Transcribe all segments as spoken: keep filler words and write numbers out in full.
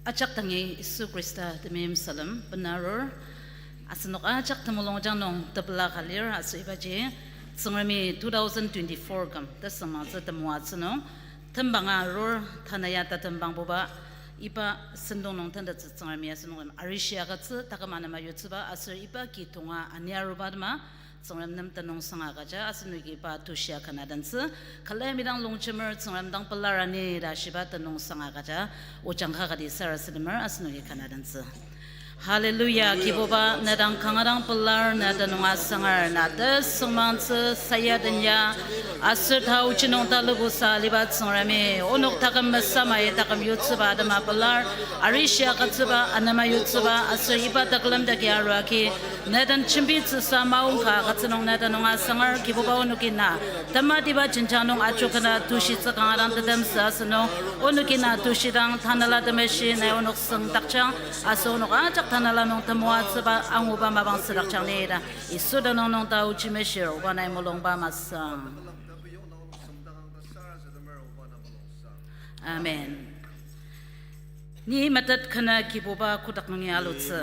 Ajak dangi Yisu Khrista temeim salem bena arur. Asenok ajak temulungjang nung tepela ka lir aser ibaji Tsüngremi two thousand twenty-four küm tesüngmangtsü temoatsü nung tembanga arur, tanü ya tatembangbuba iba sentong nung tentettsü Tsüngremi asenok arishi agütsü, taküm anema yutsüba aser iba ki tonga ania aruba atema Tsüngrem nem tenüngsang agüja, asenoki iba tushia kanadentsü, külemi dang longjemer Tsüngrem dang pelar ani ta shiba tenüngsang agüja, ojang ka kati sarasademer asenoki kanadentsü. Hallelujah, Kibuba, na dang kanga dang pelar, na tenüng asangar, na tesüngmangtsü, sayaden ya, aser taochi nung talubusa aliba Tsüngremi, onok taküm mesamai taküm yutsüba atema pelar, arishi agütsüba, anema yutsüba, aser iba tekülem dagi aruagi, na den jembitsüsa maongka agütsü nung na tenüng asangar, Kibuba, onoki na tematiba jenjang nung ajokena tushitsü kanga dang tetemsü asünung, onoki na tushidang Tanela Temeshi nai onok süngdakjang, aser onok ajak Tanela nung temoatsüba anguba mapang südakjang ni ta Yisu tenüng nung taochi meshir, oba nai mulungba masang. Amen. Ni metet kena Kibuba kotak nungi alutsü.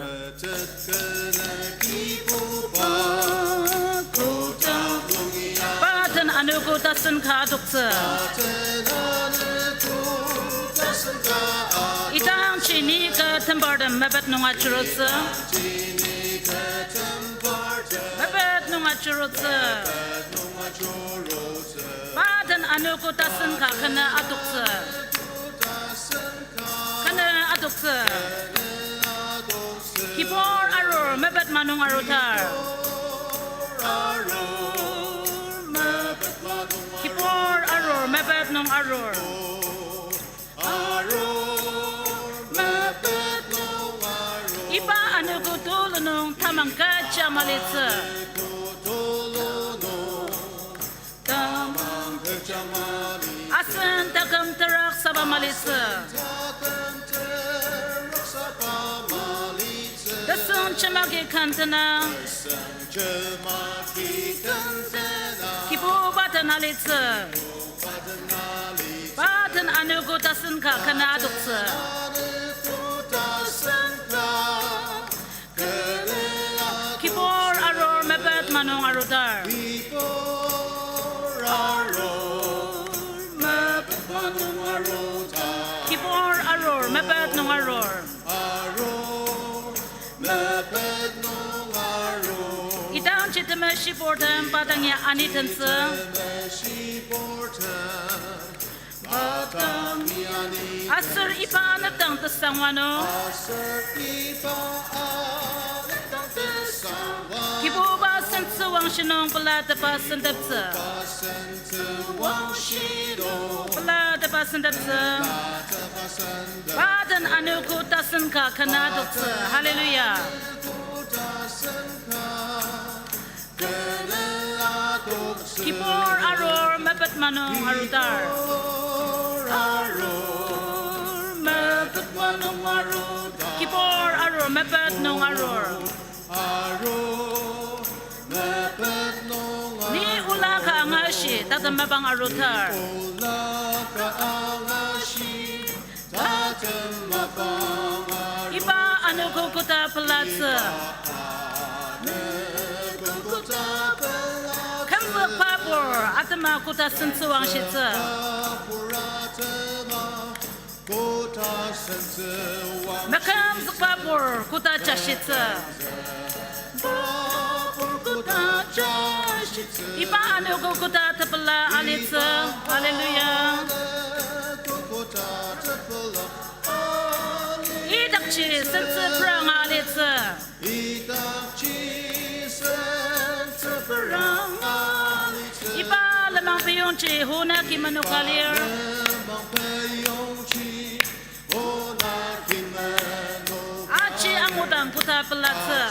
Pa den anogo tasen ka adoktsü. Idangji ni kü tembartem mepet nung ajurutsü. Mepet nung ajurutsü. Pa den anogo tasen ka kena adoktsü. Kena adoktsü. Kibur arur mepet ma nung arutar. Kibur arur mepet nung arur. Iba anogo tulu nung tamang kecha malitsü. Asen taküm terak saba malitsü. Tesüng jemagi kantena. Kibuba den alitsü. Pa den anogo tasen ka kena adoktsü. Kibur arur mepet ma nung arutar. Kibur arur mepet nung arur. Idangji temeshiburtem pa dangi anitentsü. Aser iba anepdang tesangwa nung. Kibuba sentsü wangshi nung pelatepa senteptsü. Pelatepa senteptsü. Pa den anogo tasen ka kena adoktsü. Hallelujah. Kibur arur mepet ma nung arutar. Kibur arur mepet nung arur. Ni ola ka angashi, tatem mapang arutar. Iba anogo koda pelatsü. Kümzükba pur atema koda sentsü wangshitsü. Mekümzükba pur koda jashitsü. Iba anogo koda tepela alitsü. Hallelujah. Idakji sentsü pranga alitsü. Iba lenmang peyongji hona ki menoka lir. Aji angudang koda pelatsü.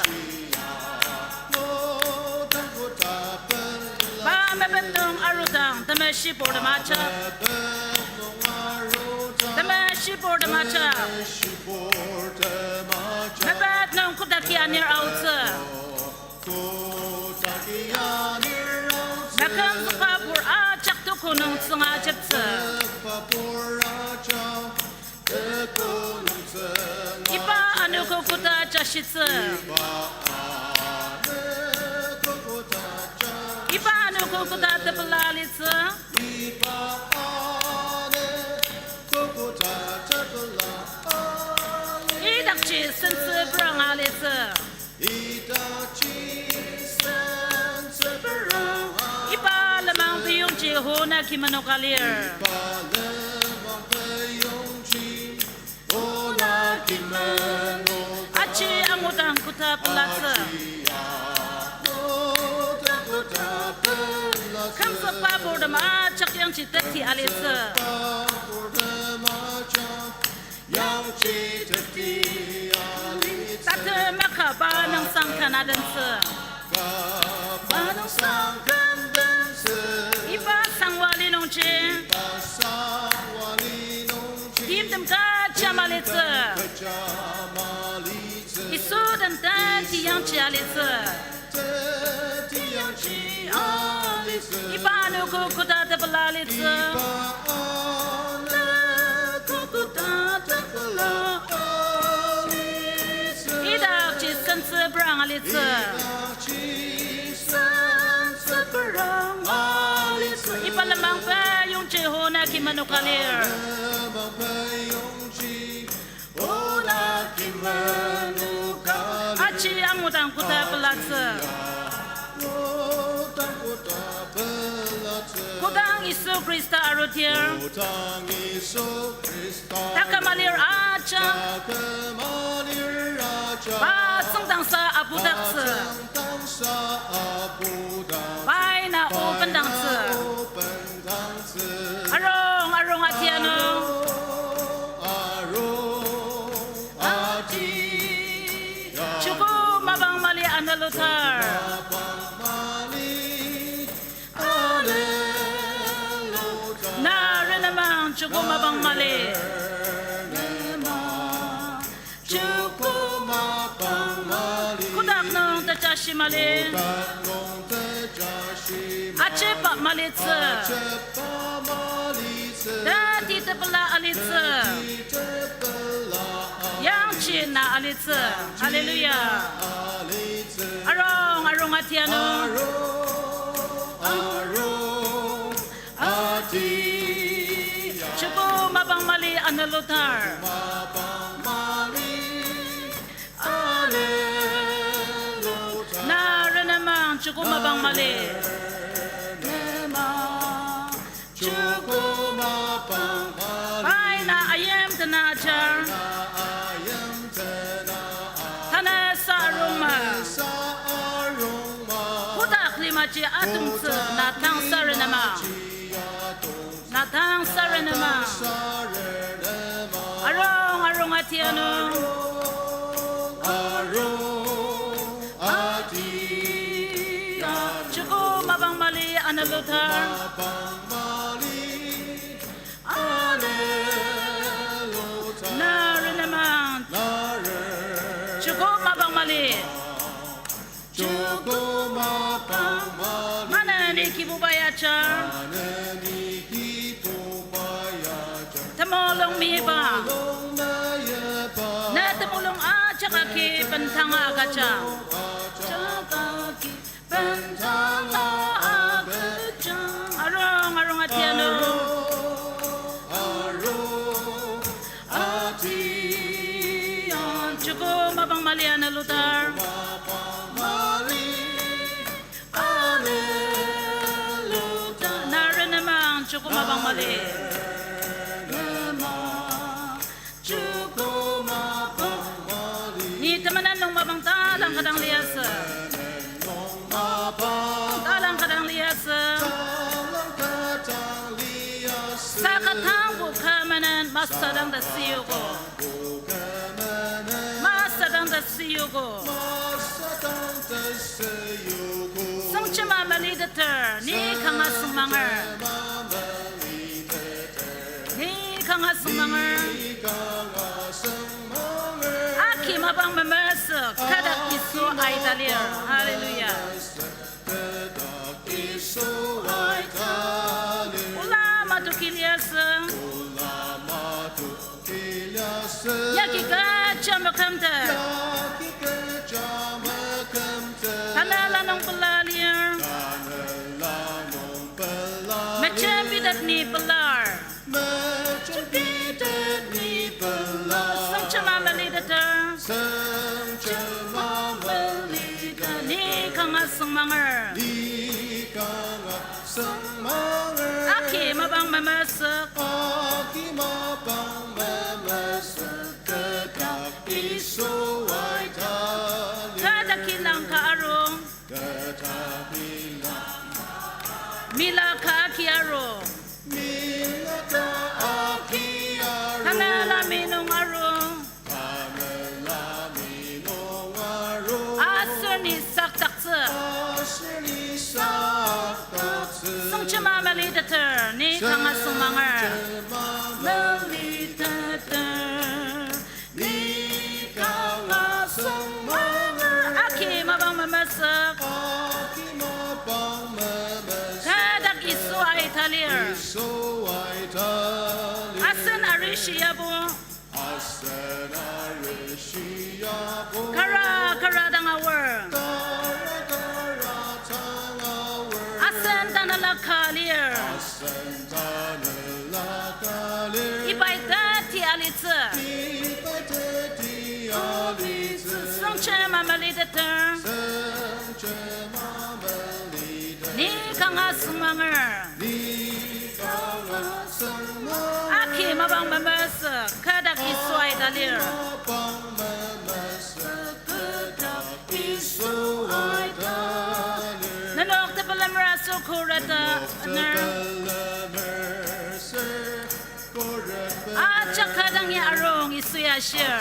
Pa mepet nung arudang, temeshibur tema ajak. Temeshibur tema ajak. Mepet nung koda ki anir aotsü. Mekümzükba pur ajak tuko nung tsüngajeptsü. Teko nungtsü. ta jashitsü. Iba anogo koda tepela alitsü. Idakji sentsü perang alitsü. Iba lenmang peyongji hona kimenoka lir. Aji angudang koda pelatsü. Kümzükba purtem ajak yangji teti alitsü. Tatem maka pa nüngsang kanadentsü. Iba sangwa li nungji timtem kecha malitsü. Yisu den teti yangji alitsü. Iba anogo koda tepela alitsü. Idakji sentsü perang alitsü. Iba lenmang peyongji hona kimenoka lir. Aji angudang koda pelatsü. Kodang Yisu Khrista arudir, taküm alir ajak pa tsüngdangsa apudaktsü. Pai na o bendangtsü. Arung, arung atianu. Joko mapang mali anulutar. Na renemang joko mapang mali. Kodak nung tejashi mali. Ajepa malitsü. Tati tepela alitsü. Yangji na alitsü. Hallelujah. Arung, arung atianu. Joko mapang mali anulutar. Na renemang joko mapang mali. Pai na ayim tena ajar. Tanü sa arungma. Kodak limaji atongtsü na tang sa renemang. Na tang sa renemang. Arung, arung atianu. Joko mapang mali anulutar. Na renemang. Joko mapang mali. Maneni Kibuba ya ajar. Temulung meyipa. Na temulung ajak agi bendanga agüjang. Arung, arung atianu. Joko mapang mali anulutar. Na renemang joko mapang mali. Ni temenen nung mapang talang kadang liasü. Talang kadang liasü. Saka tangbo kü menen masadang ta siyogo. Masadang ta siyogo. Süngjema maliteter, ni kanga süngmanger. Ni kanga süngmanger. Aki mapang memesü, kadak Yisu aita lir. Hallelujah. Ola matoki liasü. Yagi kaji Tanela nung pela lir. Mejembitepni pelar. Süngjema meliteter. Ni kanga süngmanger. Aki mapang memesük. Kü dak kinang ka arung. Mila ka aki arung. Tanela mi nung arung. Aser ni sakdaktsü. Süngjema meliteter, ni kanga süngmanger. Meliteter, ni kanga süngmanger. Aki mapang memesük. Kü dak Yisu aita lir. Asen arishi yabo. Kara kara dang aor. Asen tanela ka lir. Ibai teti alitsü. Süngjema meliteter. Ni kanga süngmanger. Aki mapang memesük, kü dak Yisu aita lir. Nenok tepelemer aser khuret aner. Ajak kü dangi arung Yisu ya ashir.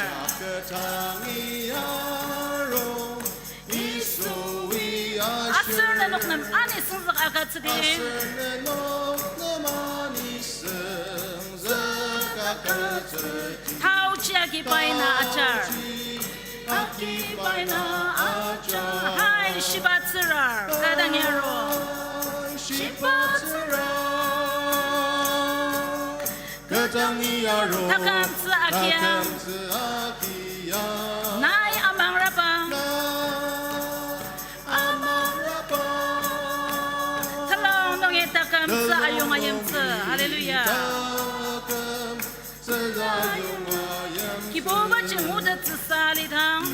Aser nenok nem anisüngzük agütsüdi. Taochi agi pai na ajar. Hai shibatsürar, kü dangi arung. Shibatsürar. Kü dangi arung. Takümtsü agiang. Nai amangrabang. Telong nungi takümtsü ayong ayimtsü. Hallelujah. Kibubaji ngutettsüsa alidang.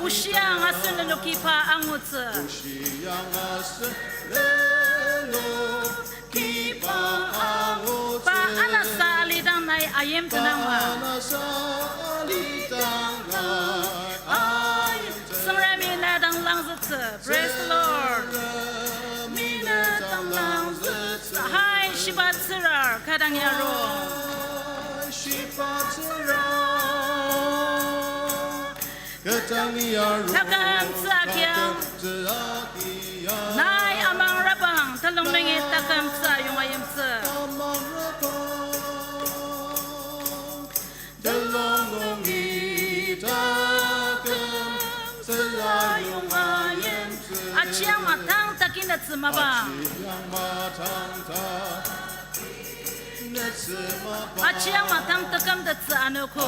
Bushiang aser nenoki pa angutsü. Pa anasa alidang nai ayim tenangma. Tsüngremi na dang langzütsü. Praise the Lord. Mina dang langzütsü. Hai shibatsürar, kü dangi arung. Takümtsü agiang. Nai amangrabang, telong nungi takümtsü ayong ayimtsü. Telong nungi takümtsü ayong ayimtsü. Achiang matang takinetsü mapang. Achiang matang takümtettsü anogo.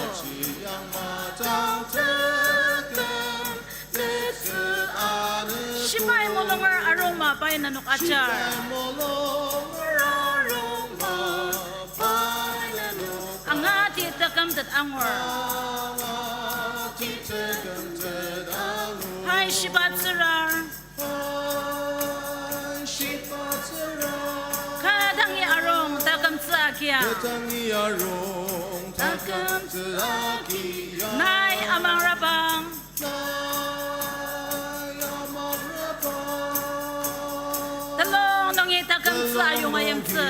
Shibai mulunger aroma pai nenok ajar. Angati takümtet angur. Hai shibatsürar. Kü dangi arung takümtsü agia. Nai amangrabang. Telong nungi takümtsü ayong ayimtsü.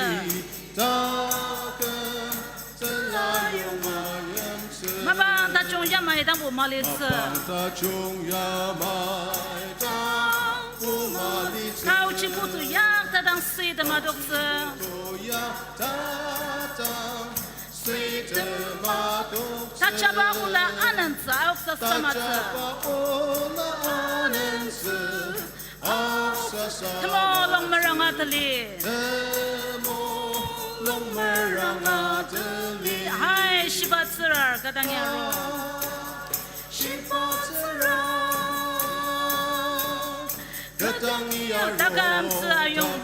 Mapang tajung yamai dangbo malitsü. Taochi putu yakta dang süitema doktsü. Tajaba ola anentsü aoksa samatsü. Temulung meranga tali. Temulung meranga tali. Dang yaro. Takümtsü ayong.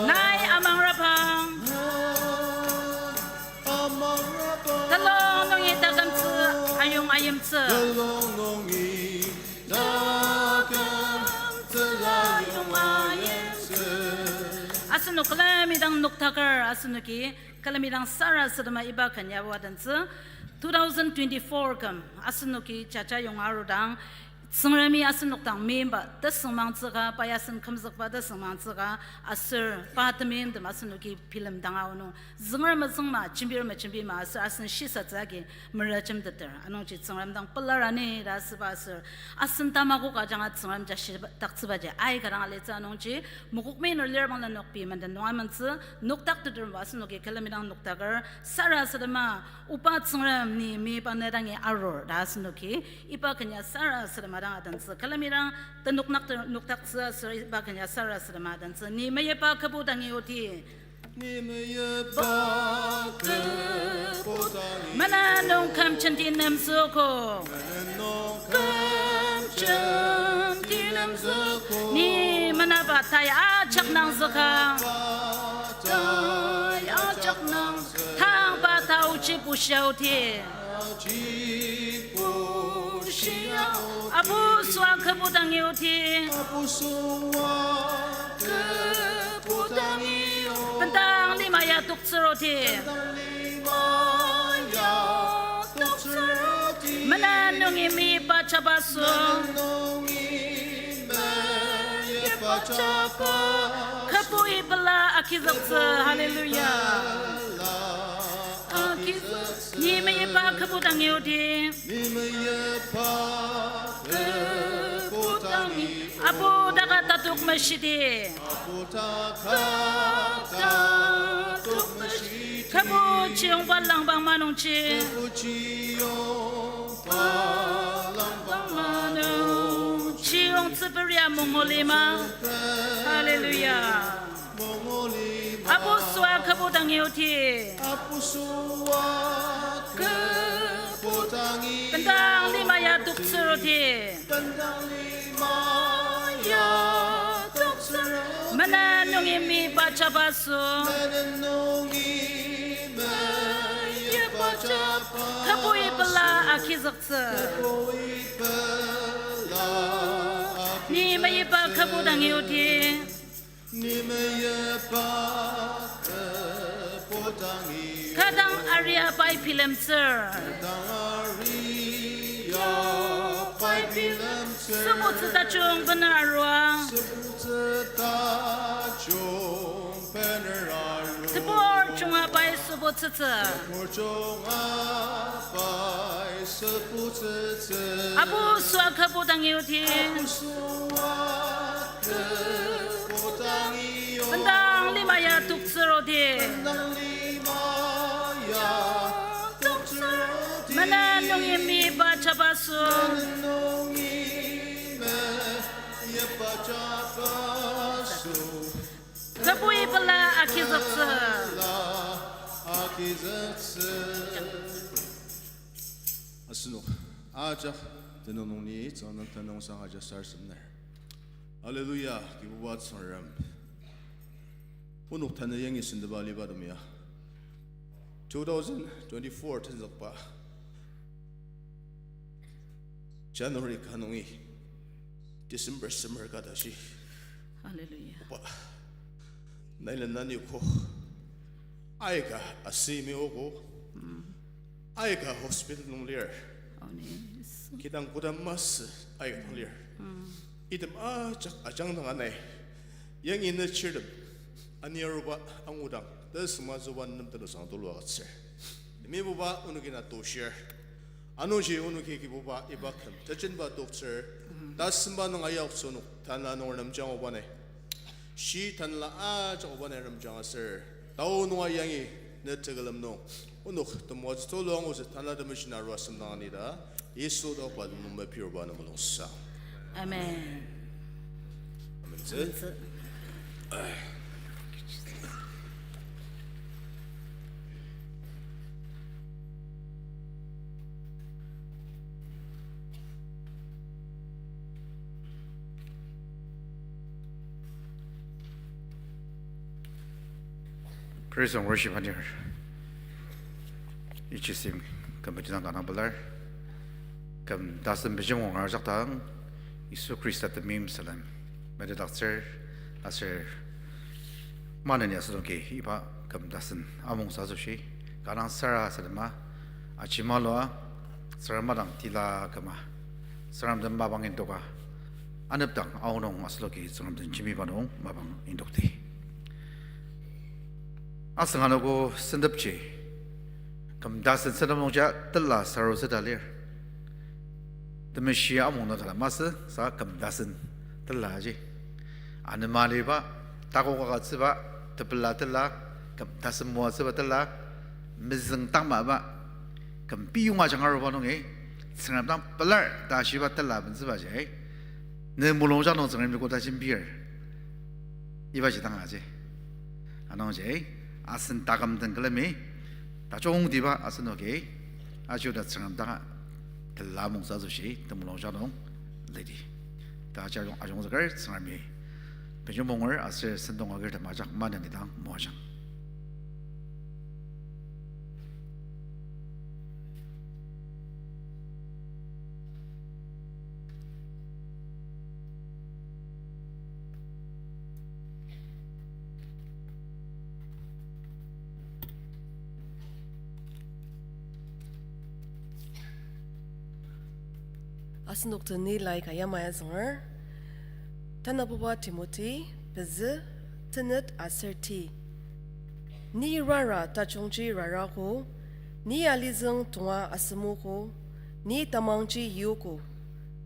Nai amangrapang. Telong nungi takümtsü ayong ayimtsü. Asenok külemi dang noktaker asenoki, külemi dang sarasadema iba ken ya adentsü, two thousand twenty-four küm asenoki jaja yonga arudang, Tsüngremi asenok dang meimba tesüngmangtsüka, pai asen kümzükba tesüngmangtsüka, aser pa temeimtem asenoki bilemdang aonung, zünger mezüngma, jembir mejembima, aser asen shisatsü agi merejemteter. Anungji Tsüngrem dang pelar ani ta asüba aser, asen tamakok ajanga Tsüngrem jashidaktsübaji aika dang alitsü. Anungji mokokmi nung lir bangla nok pei menden nung amentsü, noktakteterba asenoki külemi dang noktaker, sarasadema, Oba Tsüngrem ni meyipa ne dangi arur ta asenoki, iba ken ya sarasadema dang adentsü. Külemi dang tenoknak te-, noktaktsü aser iba ken ya sarasadema adentsü. Ni meyipa Kübu dangi oti. Ni meyipa Kübu dangi. Mena nung küm jenti nemzüko. Mena nung küm jenti nemzüko. Ni menaba tai ajak nangzüka. Tai ajak nang. Tangba taoji bushiaoti. Abu süa Kübu dangi oti. Bendang lima ya toktsür oti. Mena nungi meyipa jabaso. Kübui pela agizüktsü, hallelujah. Ni meyipa Kübu dangi oti. Apu taka tatok meshidi. Kübu chiyongba langba manungji. Chiyong tsüperia mongolima. Hallelujah. Apu süa Kübu dangi oti. Bendang lima ya toktsür oti. Mena nungi meyipa jabaso. Kübui pela agizüktsü. Ni meyipa Kübu dangi oti. Kü dang aria pai bilemtsür. Sübutsü tajung bener arua. Tebur junga pai sübutsütsü. Apu süa Kübu dangi oti. Bendang lima ya toktsür oti. Mena nungi meyipa jabaso. Kübui pela agizüktsü. Asenok ajak tenüng nung ni Tsüngrem tenüngsang ajak sarasademner. Hallelujah, Kibuba Tsüngrem. Onok tanü yangi sendeba aliba temeim ya. Two thousand twenty-four tenzükba January ka nungi December semer ka tashi. Hallelujah. Oba, nai len nani ko. Aika asümi oko. Aika hospital nung lir. Kidang kodang masü aika nung lir. Item ajak ajangdang anai. Yangi ne chirtem ani aruba angudang, tesüngmazüba nem tenüngsang tulu agütsür. Mibuba onoki na toshir. Anungji onoki Kibuba iba küm tejemba toktsür. Tasemba nung ayoktsü onok tanla nung nemjang oba nai. Shi tanla ajak oba nai nemjang aser, tao nunga yangi ne tekülem nung onok temoatsü tulu angutsü tanla temeshi na arua semdang anida, Yisu tokba nung mepiruba nung mulungsa. Amen. Amen. Amen. Praise and worship anir. Ichi sim committee dang kanga pelar. Küm tasen bejemong arjak dang, Yisu Khrista temeim salem metetdaktsür, aser maneni asenoki iba küm tasen amongsa asoshi, kanga sarasadema, ajemalua, Tsüngrem dang tila küma, Tsüngrem den mapang indoka, anepdang aonung asenoki Tsüngrem den jembiba nung mapang indokdi. Asüng anogo sentepji, küm tasen sentep nungja tela sarutsü ta lir. Temeshi amung nung kala masü sa küm tasen telaji. Anema aliba, takoka agütsüba, tepela tela, küm tasen moatsüba tela, mezüng tangmaba, küm piyonga ajanga aruba nungi, Tsüngrem dang pelar ta shiba tela bentsübaji, ne mulungjang nung Tsüngremi koda jembir. Ibaji dang aji. Anungji, asen taküm den külemi, tajungtiba asenoki, aji oda Tsüngrem dang tela amongsa asoshi, temulungjang nung lidi. Ta aji ajung, ajungzüker Tsüngremi benjong monger aser sentong agirtem ajak maneni dang moajang. Asenok teni lai ka yamai azünger. Tanabuba Timothy, pezü, tenet aser ti. Ni rara tajungji rarago, ni alizüng tonga asemogo, ni tamangji yiogo,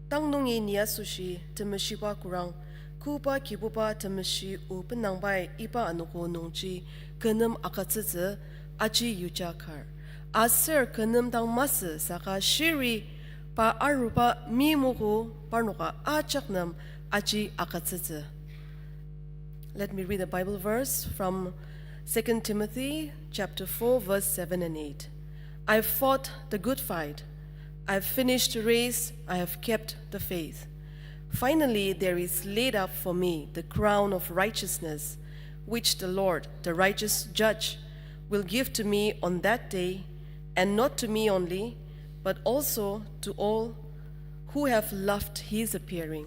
tang nungi ni asoshi temeshiba kurang, koba Kibuba temeshi o benangbai iba anogo nungji kü nem agütsütsü aji yuja kar. Aser kü nem dang masü saka shiri pa aruba meimogo parnoka ajak nem aji agütsütsü. Let me read a Bible verse from Second Timothy chapter four, verse seven and eight. I have fought the good fight. I have finished the race. I have kept the faith. Finally, there is laid up for me the crown of righteousness, which the Lord, the righteous judge, will give to me on that day, and not to me only, but also to all who have loved his appearing.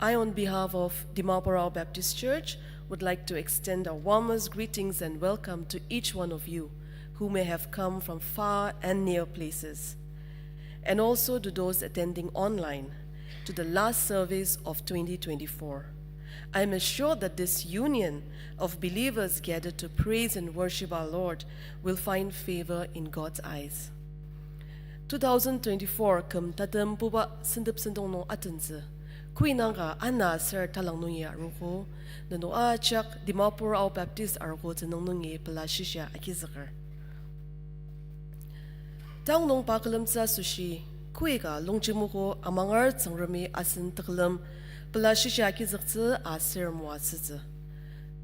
I, on behalf of Dimapur Ao Baptist Church, would like to extend our warmest greetings and welcome to each one of you who may have come from far and near places, and also to those attending online to the last service of twenty twenty-four. I am assured that this union of believers gathered to praise and worship our Lord will find favor in God's eyes. Two thousand twenty-four küm tatem puba sentep sentong nung atentsü. Koi nangka ana aser talang nungi arogo, nenok ajak Dimapur Ao Baptist arogo tenüng nungi pela shishia agizüker. Tang nung pa külemtsü asoshi, koi ka longjemogo amangar Tsüngremi asen tekülem pela shishia agizüktsü aser moatsütsü.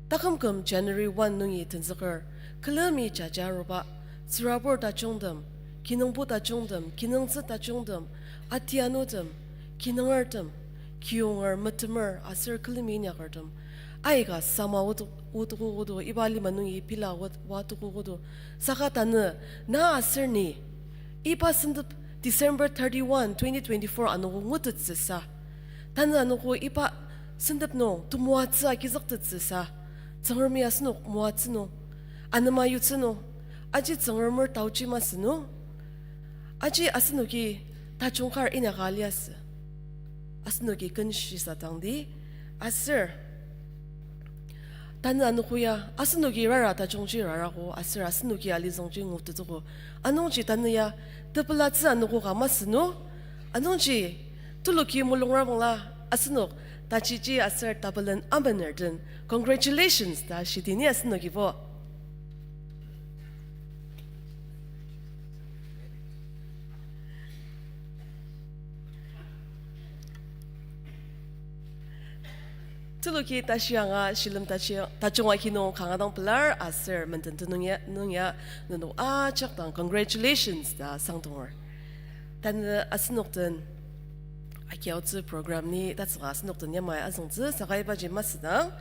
Taküm küm January one nungi tenzüker, külemi jaja aruba, tsürabur tajungtem, kinungpo tajungtem, kinungtsü tajungtem, atianutem, kinungertem, kiyonger, metemer, aser külemi inyakertem, aika sama oto-, otokogo do, iba lima nungi pela ot-, oa tokogo do, saka tanü, na aser ni, iba sentep December thirty-one, twenty twenty-four anogo ngutettsüsa, tanü anogo iba sentep nung temoatsü agizüktettsüsa, Tsüngremi asenok moatsü nung, anema yutsü nung, aji Tsüngremer taochi masü nung, aji asenoki tajung kar inyaka liasü. Asenoki kenshisatangdi, aser tanü anogo ya, asenoki rara tajungji rarago, aser asenoki alizüngji ngutettsügo. Anungji tanü ya, tepelatsü anogo ka masü nung. Anungji, tuluki mulungra bangla, asenok, tajiji aser tabelen amener den, congratulations ta shidi ni asenokibo. Tuluki tashi anga shilem tashi, tajung aki nung kanga dang pelar aser menden tenüng ya, nung ya, nenok ajak dang congratulations ta sangdonger. Tanü asenok den akiaotsü program ni tatsüka asenok den yamai azüngtsü saka ibaji masüdang.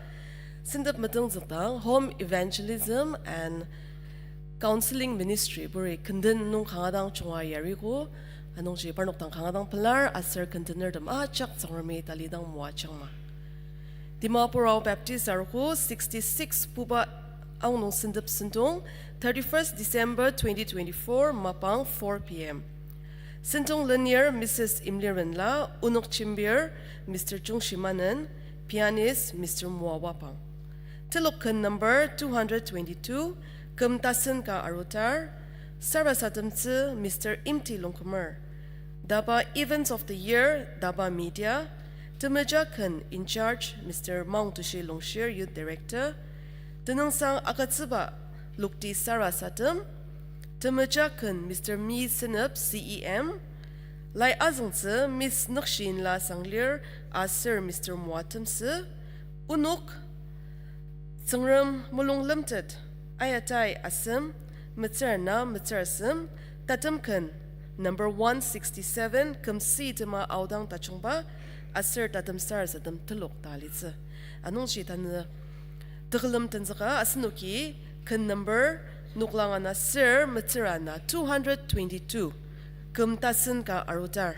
Sentep metongzükdang Home Evangelism and Counseling Ministry buri kenden nung kanga dang chunga yariko, anungji parnok dang kanga dang pelar aser kendenertem ajak Tsüngremi talidang moajangma. Dimapur Ao Baptist arogo sixty-six puba aonung sentep sentong, thirty-first December twenty twenty-four, mapang four P M. Sentong lenir Missus Imlirenla, onok jembir Mister Jungshimanen, pianist Mister Moa Wapang. Telok ken number two hundred twenty-two, küm tasen ka arutar, sarasademtsü Mister Imti Longkumer. DABA Events of the Year, DABA Media, temeja ken in charge Mister Maongtushi Longshir, Youth Director, tenüngsang agütsüba lokti sarasadem, temeja ken Mister Mi Senep, C E M, lai azüngtsü Miss Nükshinla Sanglir aser Mister Moa Temsü, onok Tsüngrem mulung lemtet, ayatai asem, metsür na metsür asem, tatem ken, number one sixty-seven, küm sitema aodang tajungba, aser tatem sarasadem telok ta alitsü. Anungji tanü tekülem tenzüka asenoki ken number noklang ana ser metsür ana two hundred twenty-two, küm tasen ka arutar.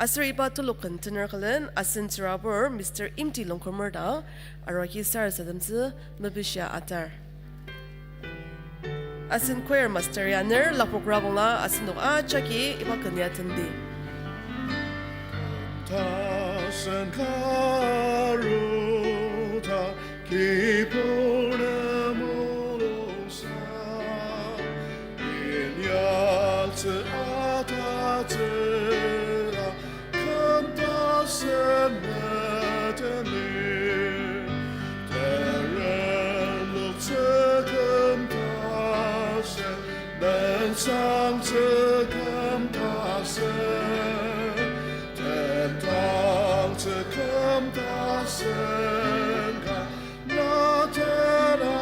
Aser iba telok ken tener külen asen tsürabur Mister Imti Longkumer dang arua agi sarasademtsü mepishia atar. Asen choir master ya ner Laprok Rabongla asenok ajaki iba ken ya tendi. Tasen ka aruta kibur ne mulungsa, inyaktsü atatsüla küm tasen metemer, terenloktsü küm tasen, mensangtsü küm tasen, tentangtsü küm tasen ka, na tena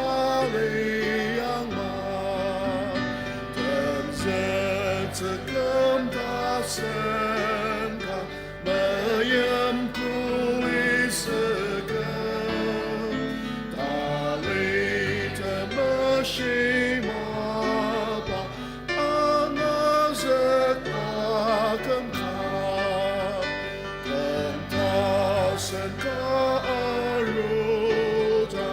liyangma, tenzüktsü küm tasen ka, meim kulisüka, tali temeshi mapa, angazükba küm ka, küm tasen ka aruta,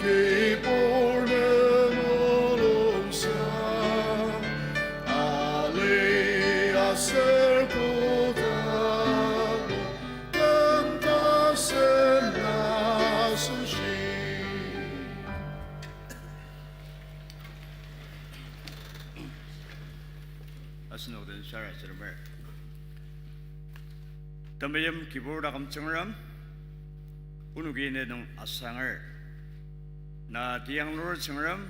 kibur ne mulungsa, ali aser kotak, küm tasen asoshi. Asenok den sarasademer. Temeim kibur taküm Tsüngrem, onoki ne nung asanger. Na tiyanglur Tsüngrem,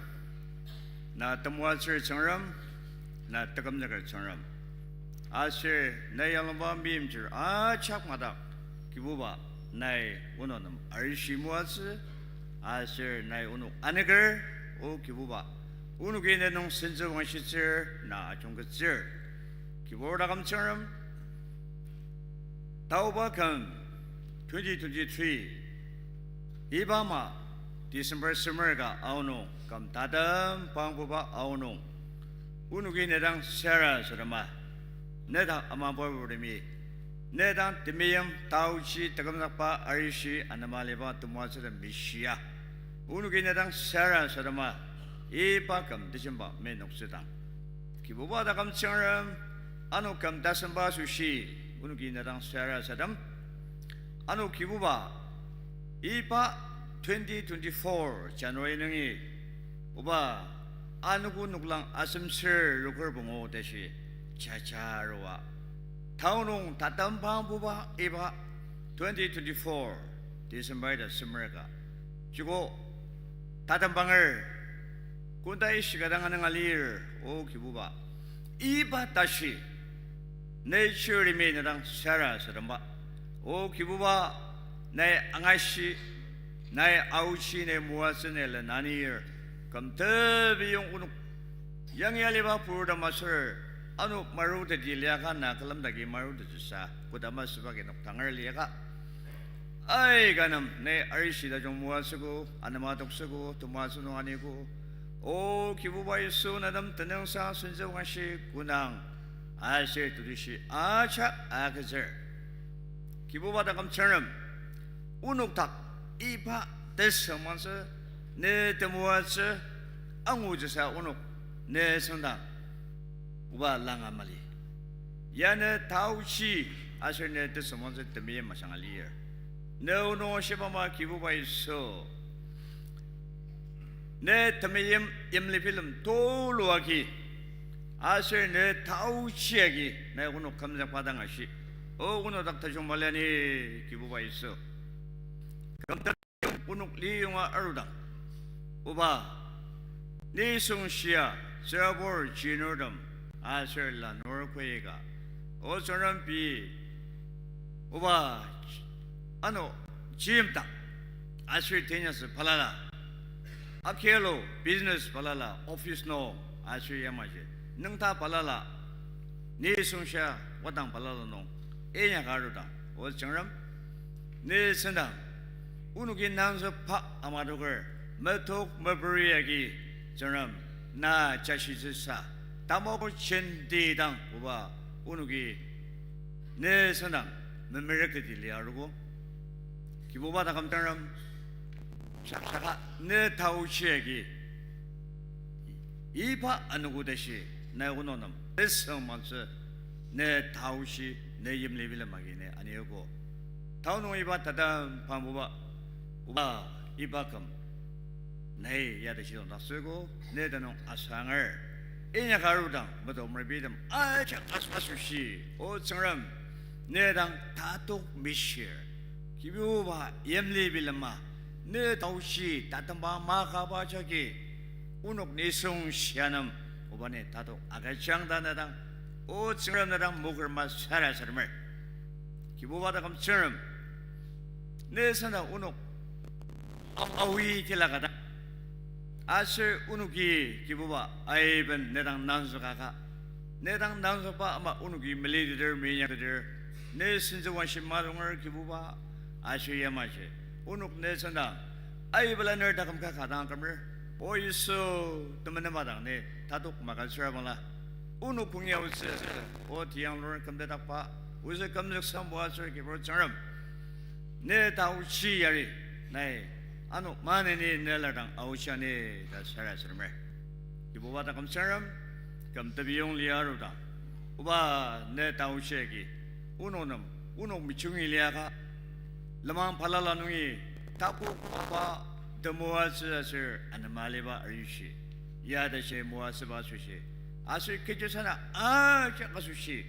na temoatsür Tsüngrem, na tekümzüker Tsüngrem. Aser nai yalongba meimchir ajak madak, Kibuba, nai onok nem arishi moatsü, aser nai onok aneker, O Kibuba, onoki ne nung sentsü wangshitsür, na ajungketsür. Kibur taküm Tsüngrem, taoba küm twenty twenty-three, iba ama December semer ka aonung, küm tatem pangbuba aonung, onoki ne dang sarasadema, ne dak amangba purtemi, ne dang temeim taochi tekümzükba arishi anema aliba temoatsütem mishia, onoki ne dang sarasadema, iba küm tejemba menoktsüdang. Kibuba taküm Tsüngrem, ano küm tasemba asoshi, onoki ne dang sarasadem. Ano Kibuba, iba twenty twenty-four January nungi, oba, anogo noklang asemtsür roker pungu tashi jaja arua, tao nung tatem pangbuba iba twenty twenty-four December ta semer ka, joko tatem panger, kodai shika dang anung alir, O Kibuba, iba tashi nai chirimi ne dang sarasademba. O Kibuba, nai angashi, nai aochi, nai moatsü, nai lenanir, küm tebiyong onok yangi aliba purtem aser, ano maruteti liaka na külemdaki marutettsüsa kodama süba ki nok tanger liaka, Aika nem ne arishi tajung moatsüogo, anema toksüogo, temoatsü nung aniogo. O Kibuba Yisu, ne nem tenüngsang, sentsüwangshi, künang, aser tetushi ajak agütsür. Kibuba taküm Tsüngrem, onok dak iba tesüngmangtsü, ne temoatsü, angutsüsa onok ne sengdang oba langa mali. Ya ne taochi aser ne tesüngmangtsü temeim ajanga lir. Ne onok shiba ama Kibuba Yisu, ne temeim yimli bilem tulu agi, aser ne taochi agi, nai onok kümzükba dang ashi. O onok dak tajung mali ni, Kibuba Yisu. Kümta onok liyonga arudang, oba, nisung shia, tsürabur jinurtem, aser lanur koika, o Tsüngrem pei, oba, ano, jimdak, aser tenyasü balala, akelo business balala, office nung, aser yamaji nüngdak balala, nisung shia wadang balala nung inyaka arudang, o Tsüngrem, ne sendang onoki nangzükba amatoker, metok meperi agi, Tsüngrem, na jashitsüsa, tamakok jenti dang oba, onoki ne sendang memerükti lia arogo. Kibuba taküm Tsüngrem, shakshaka ne taochi agi, iba anogo tashi, nai onok nem tesüngmangtsü, ne taochi, ne yimli bilem agi ne aniogo. Tao nung iba tatem pangbuba, oba, iba küm nai ya tashi dang daktsüogo, ne tenüng asanger. Inyaka arudang metok merepitem ajak asoshi, o Tsüngrem, ne dang tatok mishir. Kibuba yimli bilema, ne taochi tatemba makaba jagi, onok nisung shia nem, oba ni tatok agüjang ta ne dang, o Tsüngrem, ne dang mokerma sarasademer. Kibuba taküm Tsüngrem, ne sendang onok awi tilaka dang, aser onoki Kibuba aiben ne dang nangzükaka, ne dang nangzükba ama onoki meliteter, meinyakteter, ne sentsüwangshi marunger Kibuba, aser yamaji onok ne sendang aibela ner taküm kaka dang akümer. O Yisu, temenema dang ni tatok magütsüra bangla, onok kongya otsü, o tiyanglur kümdakba, ozü kümzüksa moatsür Kibur Tsüngrem, ne taochi yari, nai ano maneni ne lar dang aochi ani ta sarasademer. Kibuba taküm Tsüngrem, küm tebiyong lia arudang, oba, ne taochi agi, onok nem, onok mejungi liaka, lenmang balala nungi, takok oba, temoatsü aser anema aliba arishi, ya tashi moatsüba asoshi, aser kechi sana ajak asoshi,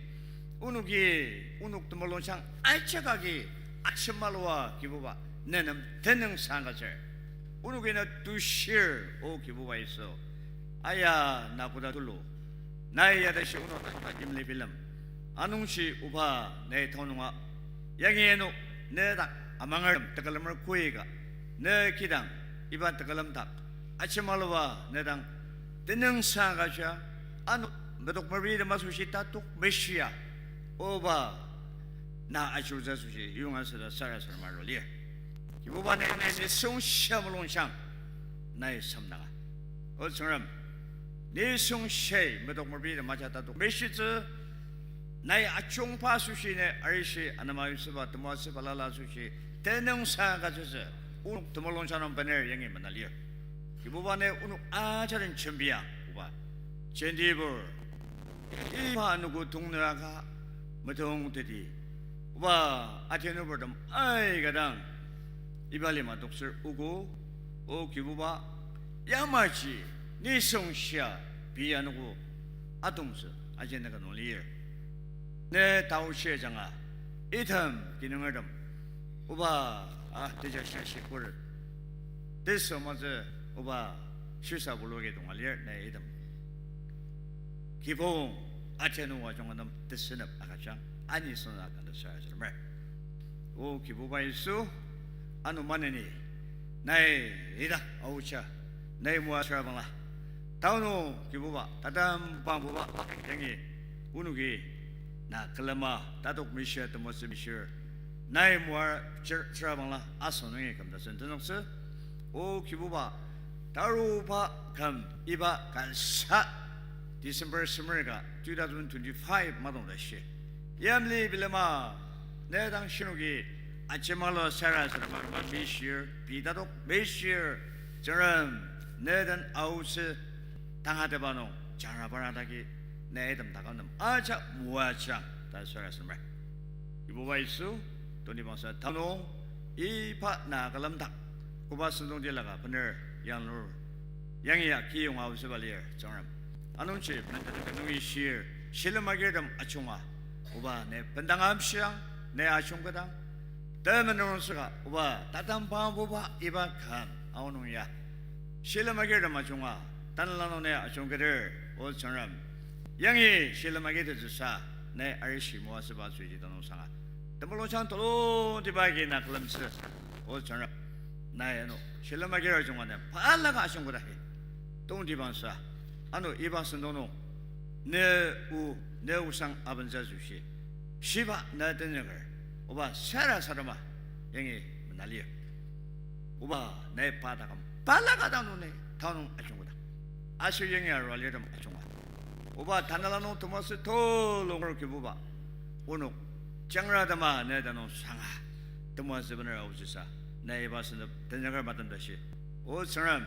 onoki, onok temulungjang ajak agi ajemalua Kibuba, ne nem tenüngsang agütsür. Onoki na tushir, o Kibuba Yisu, aya na koda tulu, nai ya tashi onok dak yimli bilem, anungji oba, nai tao nunga yangi ano ne dak amangertem tekülemer koika, ne kidang iba tekülem dak ajemalua ne dang tenüngsang agüja, ano metok merepitem asoshi tatok meshia, oba, na ajutsü asoshi yonga süda sarasadema aru lir. Kibuba, nai nisung shia mulungjang, nai semdanga, o Tsüngrem, nisung shia metok merepitem aja tatok meshitsü, nai ajungba asoshi ne arishi anema yusüba, temoatsü balala asoshi tenüngsang agütsütsü, onok temulungjang nung bener yangi mena lir. Kibuba, nai onok ajak den jembiang, oba, jentibur, iba anogo tongnüaka metongteti, oba, atenubertem aika dang iba lima toktsür ogo, o Kibuba, yamaji nisung shia pei anogo atongtsü aji naka nung lir. Ne taochi ajanga, item kinungertem, oba, a, teja shia shipur, tesüngmangtsü, oba, shisa bulu agi tonga lir, ne item kibong, atenua junga nem tesünep agüjang, ani sona kanda sarasademer. O Kibuba Yisu, ano maneni, nai ita aocha, nai moatsüra bangla, tao nung Kibuba, tatem pangbuba, yangi, onoki, na külema, tatok meshia, temoatsü meshir, Nai moar tsür-, tsürabangla asünungi küm tasen tenzüktsü. O Kibuba, taruba küm iba kasa December semer ka two thousand twenty-five madong tashi. Yamli bilema, ne dang shinoki, achimalo sarasadema mishir, pidadok mishir, Tsüngrem, ne den aotsü tangatetba nung, jangra parnok dagi, ne item taküm nem ajak moajang ta sarasademer. Kibuba Yisu, tongtibangsa tanung, iba na külemdak, koba sentong tilaka bener yanglur, yangi ya kiyonga aotsüba lir, Tsüngrem. Anungji, ne tenük nungi shir, shilem agirtem ajunga, oba ne bendang amshiang, ne ajungketang, temenung süka, oba, tatembangbuba iba küm, aonung ya. Shilem agirtem ajunga, tanela nung ne ajungketer, O Tsüngrem. Yangi shilem agirtetsüsa, ne arishi moatsüba süji tanung sanga. Temulungjang tulu tiba agi na külemtsü, O Tsüngrem. Nai ano, shilem agir ajunga ne, palaka ajungketa hi. Tongtibangsa, ano iba sentong nung, ne o, ne osang abentsü asoshi. Shiba na tenzüker, oba sarasadema, yangi menalir. Oba nai pa taküm balaka dang nung ne tanung ajungketa. Aser yangi arua alirtem ajunga. Oba tanela nung temoatsü tulu ngur Kibuba. Onok, jangra tema ne tenüng sanga. Temoatsü bener aotsüsa. Nai iba sentep tenzüker matem tashi. O Tsüngrem,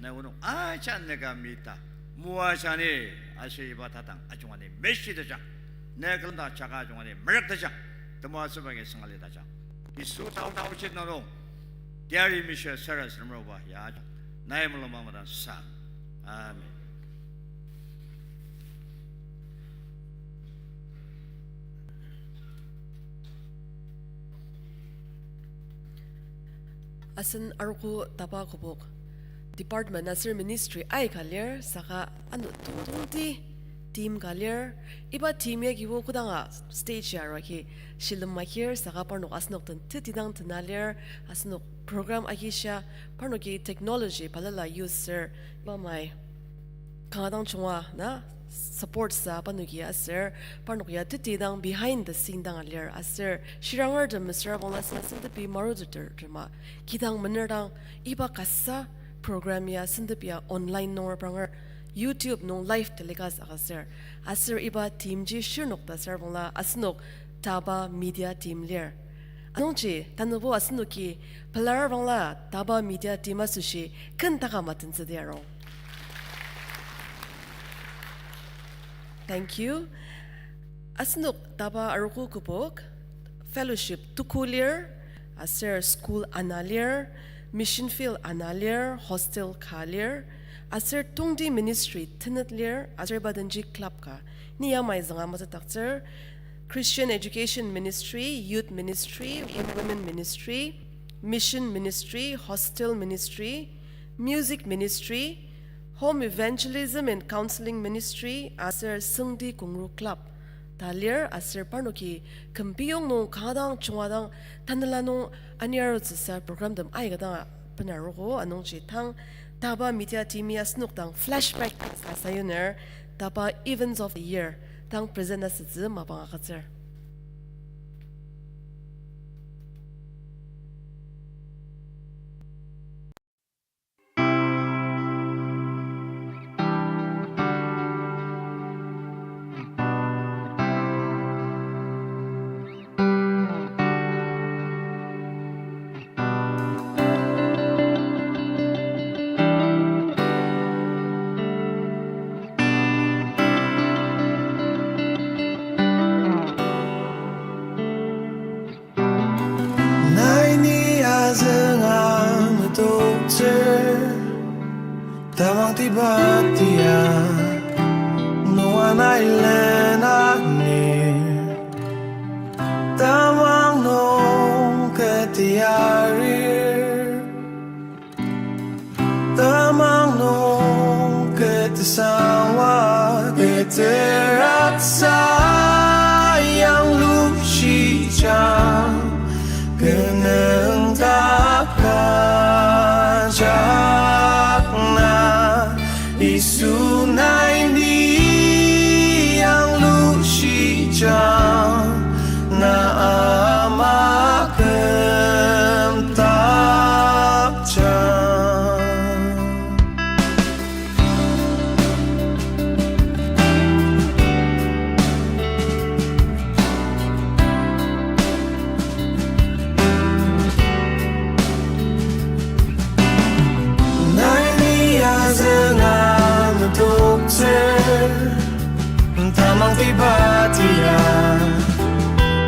nai onok aja neka mita. Moajang ni, aser iba tatang ajunga ni meshitajang. Ne külemdak jaka ajunga ni merüktajang. Temoatsüba agi sangalitajang. Yisu taotaochit nung, diari mishia sarasademer oba ya ajak. Nai mulung mamadang sang. Amen. Asen arogo taba kübok department aser ministry aika lir, saka ano tongtongti team ka lir. Iba team yagibo kodanga stage ya arua agi shilem makir, saka parnok asenok den tetidang tena lir, asenok program agishia, parnoki technology balala use ser, iba mai kanga dang junga na support sa parnoki aser, parnok ya tetidang behind the scene dang alir aser, shirangertem mesüra bangla sa sentepi maruteter tema, kidang mener dang iba kasa program ya sentepi ya online nunger pranger, YouTube nung live telecast agütsür. Aser iba team ji shirnok ta sür bangla asenok taba media team lir. Anungji tanübo asenoki pelar bangla taba media team asoshi ken taka matentsü diarong. Thank you. Asenok taba arogo kübok fellowship tuku lir, aser school ana lir, mission field ana lir, hostel ka lir, aser tongti ministry tenet lir, aser iba denji club ka. Ni yamai zünga masütaktsür, Christian Education Ministry, Youth Ministry, Women Ministry, Mission Ministry, Hostel Ministry, Music Ministry, Home Evangelism and Counseling Ministry, aser Süngdi Kongru Club ta lir, aser parnoki küm piyong nung kanga dang junga dang tanela nung aniarutsüsa program tem aika dang benarogo. Anungji tang taba media team ya asenok dang flashback ka sayuner, taba Events of the Year dang present asütsü mapang agütsür. Nai ni azünga metoktsür, tamang tibatia nua nai lena ni, tamang nung ketiarir. Tamang nung ketesangwa keteraksa yanglushijang, kenüng takajak na, Yisu nai ni yanglushijang, na ama Tiba tia,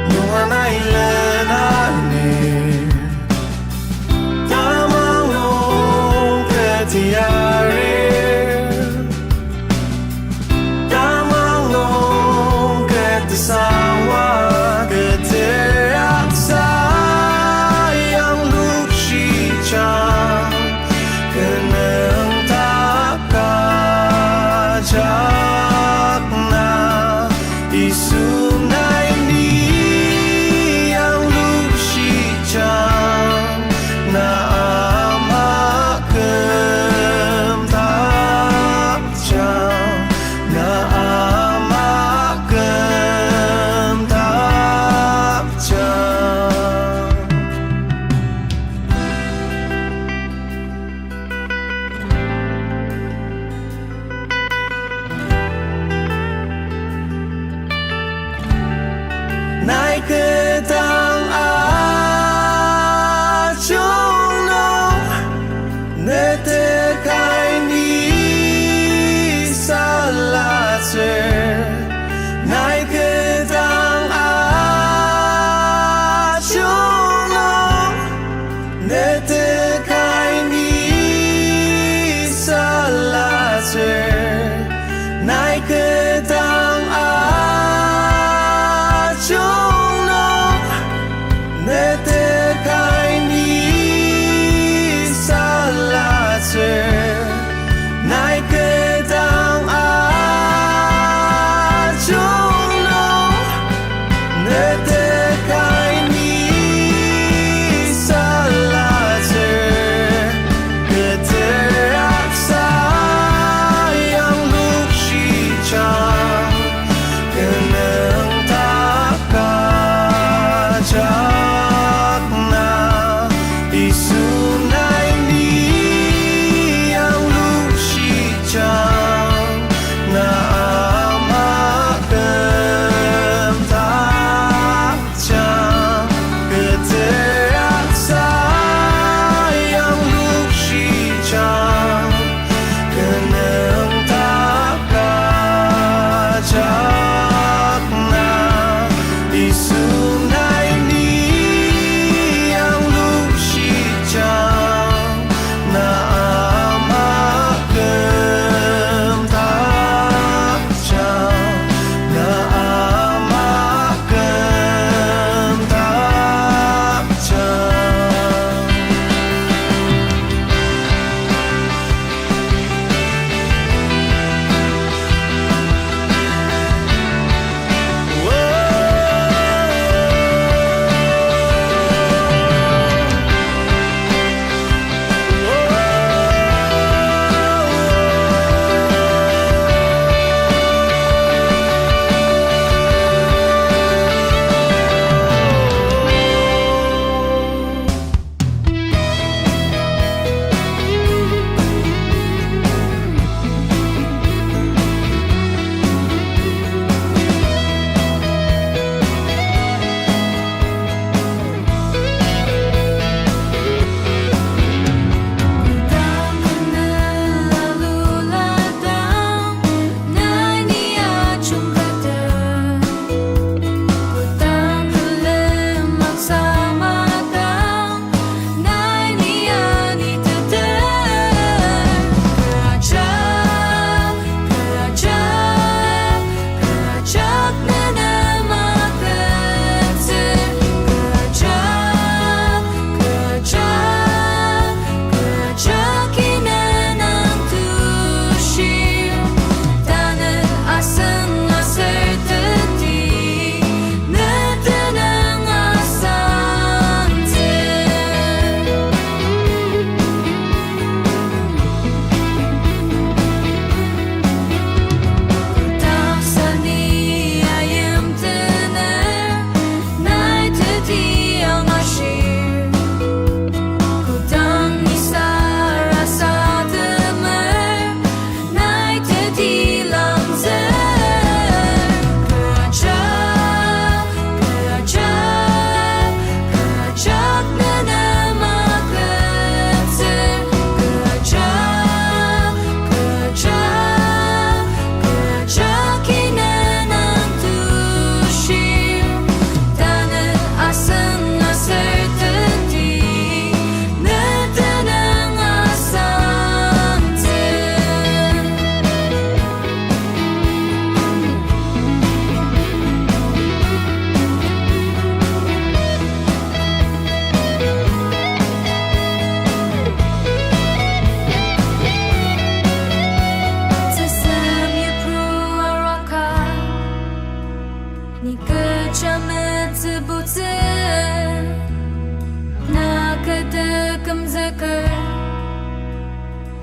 nunga nai lenani. Tamang nung ketiari. Tamang nung ketisawa keter aksa yang lukshichang. Kenüng takajak na Yisu nai ni yang lukshichang na ama ke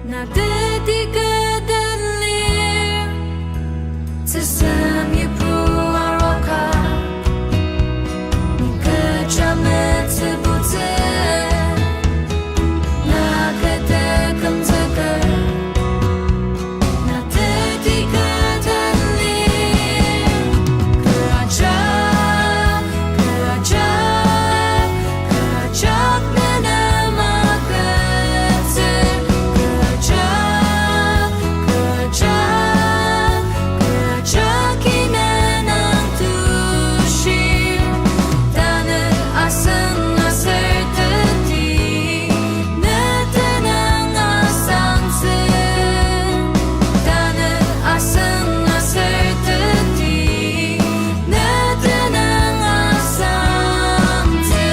Na teti kü den lir, tsüsem yipru aroka, ni kecha metsübutsü, na kü tekümzüker, na teti kü den lir, kü ajak, kü ajak, kü ajak nenem agütsür, kü ajak, kü ajak, kü ajak inen ang tushi. Tanü asen aser teti, ne tenüng asangtsü. Tanü asen aser teti, ne tenüng asangtsü.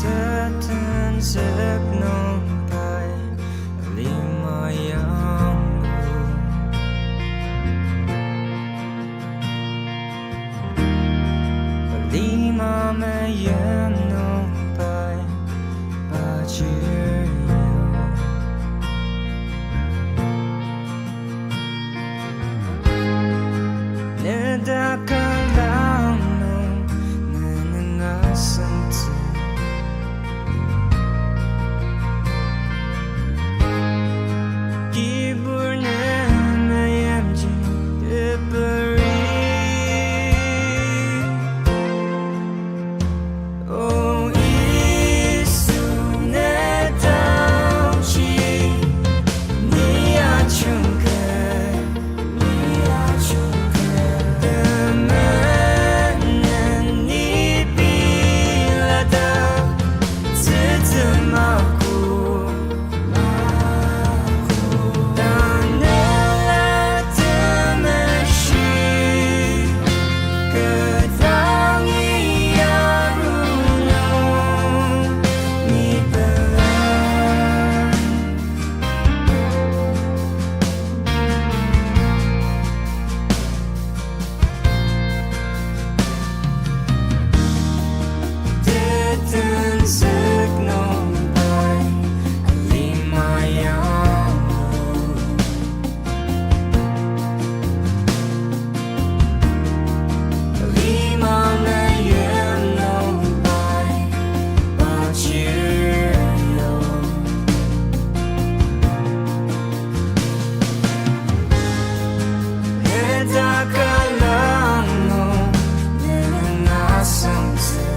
Tetenzük nung pai lima yanglu, lima meyim nung pai pachir yo. Ne dak alang nung ne nüng asangtsü. Kibur ne meyimji teperi. O Yisu, ne taochi, ni ajungker, ni ajungker, temenen ni pilata, tsütsü mako. Tetenzük nung pai lima yanglu, lima meyim nung pai pachir yo. Ne dak alang nung ne nüng asangtsü.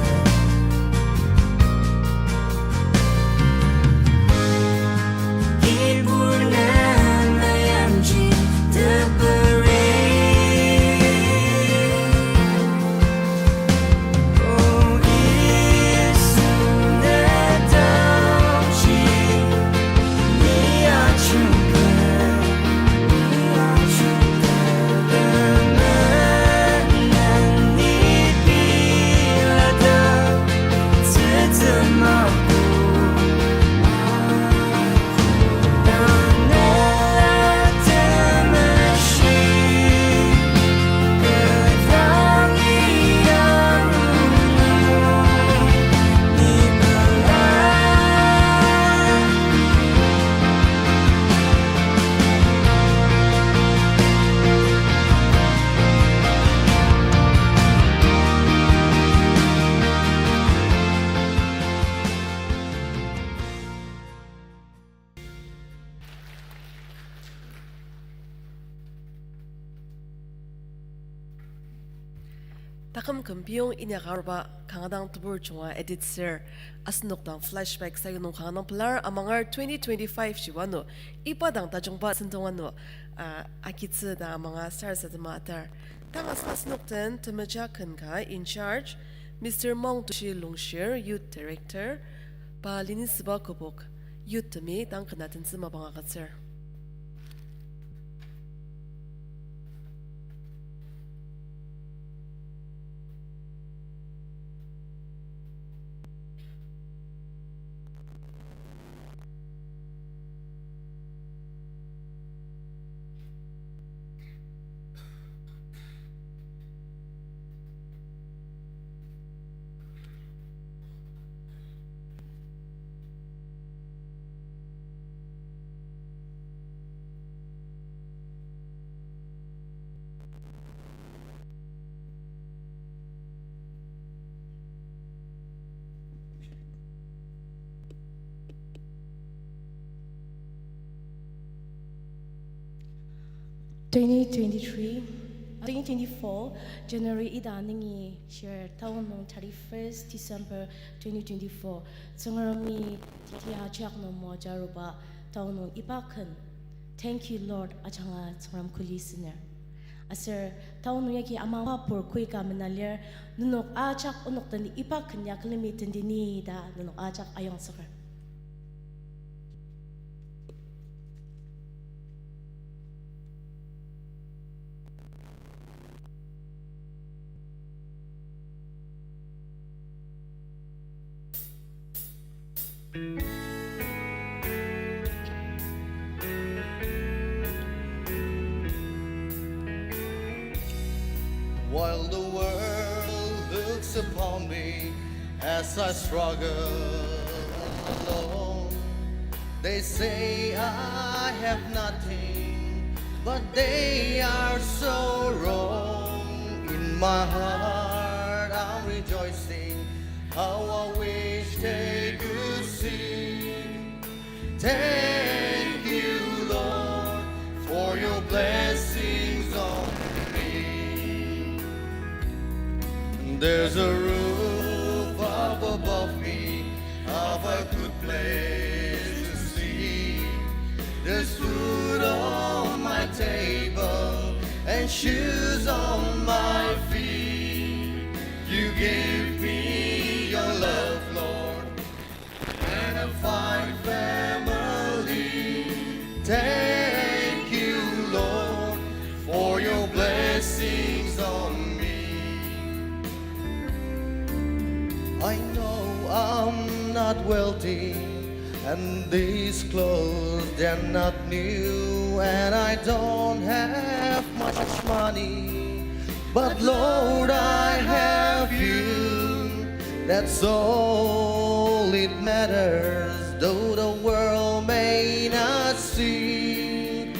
Kibur ne meyimji teperi. Taküm kümpiyong inyaka aruba kanga dang tebur junga edit sür, asenok dang flashback sayuyu nung kanga dang pelar. Amangar twenty twenty-five shiba ano, iba dang tajungba sentong ano, ah, agitsü ta amanga sarasadema atar. Tang asen asenok den temeja ken ka in charge, Mister Maongtushi Longshir, Youth Director, pa Lenisüba Kübok, Youth temi tang ken atentsü mapang agütsür. Twenty twenty-three, twenty twenty-four, January ita nungi shir taonung thirty-first December twenty twenty-four. Tsüngremi tia ajak nung moajaruba taonung iba ken. Thank you, Lord, ajanga Tsüngrem kuli sener. Aser taonung yagi amangba pur koika mena lir, nenok ajak onok den iba ken ya külemi tendeni ta nenok ajak ayongzüker. While the world looks upon me as I struggle alone, they say I have nothing, but they are so wrong. In my heart I'm rejoicing, how I wish they could see. Thank you, Lord, for your blessings on me. There's a roof up above me, of a good place to sleep. There's food on my table and shoes on my feet. You gave me your love, Lord, and a fine family. Thank you, Lord, for your blessings on me. I know I'm not wealthy, and these clothes, they're not new, and I don't have much money. But Lord, I have you. That's all it matters, though the world may not see.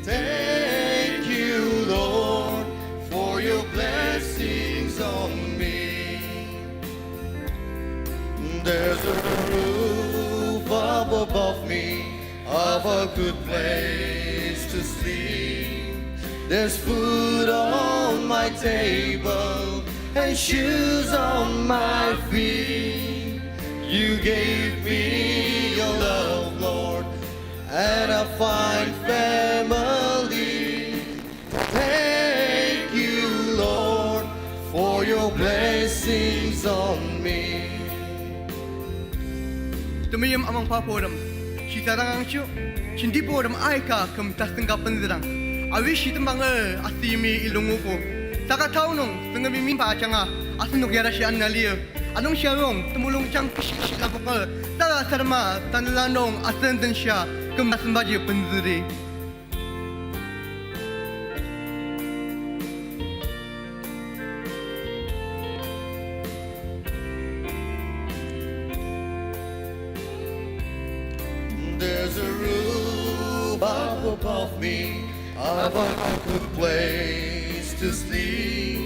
Thank you, Lord, for your blessings on me. There's a roof up above me, of a good place to sleep. There's food on my table and shoes on my feet. You gave me your love, Lord, and a fine family. Thank you, Lord, for your blessings on me. Temeim amangba Putem, shisadang angju, jenti Putem aika küm tasen ka benzüdang, awi shitemang-e asüyimi ilungugo. Saka taonung Tsüngremi mimba ajanga asenok yarashi ana lir. Anungji arung temulungjang keshi keshi lapoka, saka sadema tanela nung asen den shia küm tasenbaji benzüdi. There's a roof up above me, of a good place to sleep.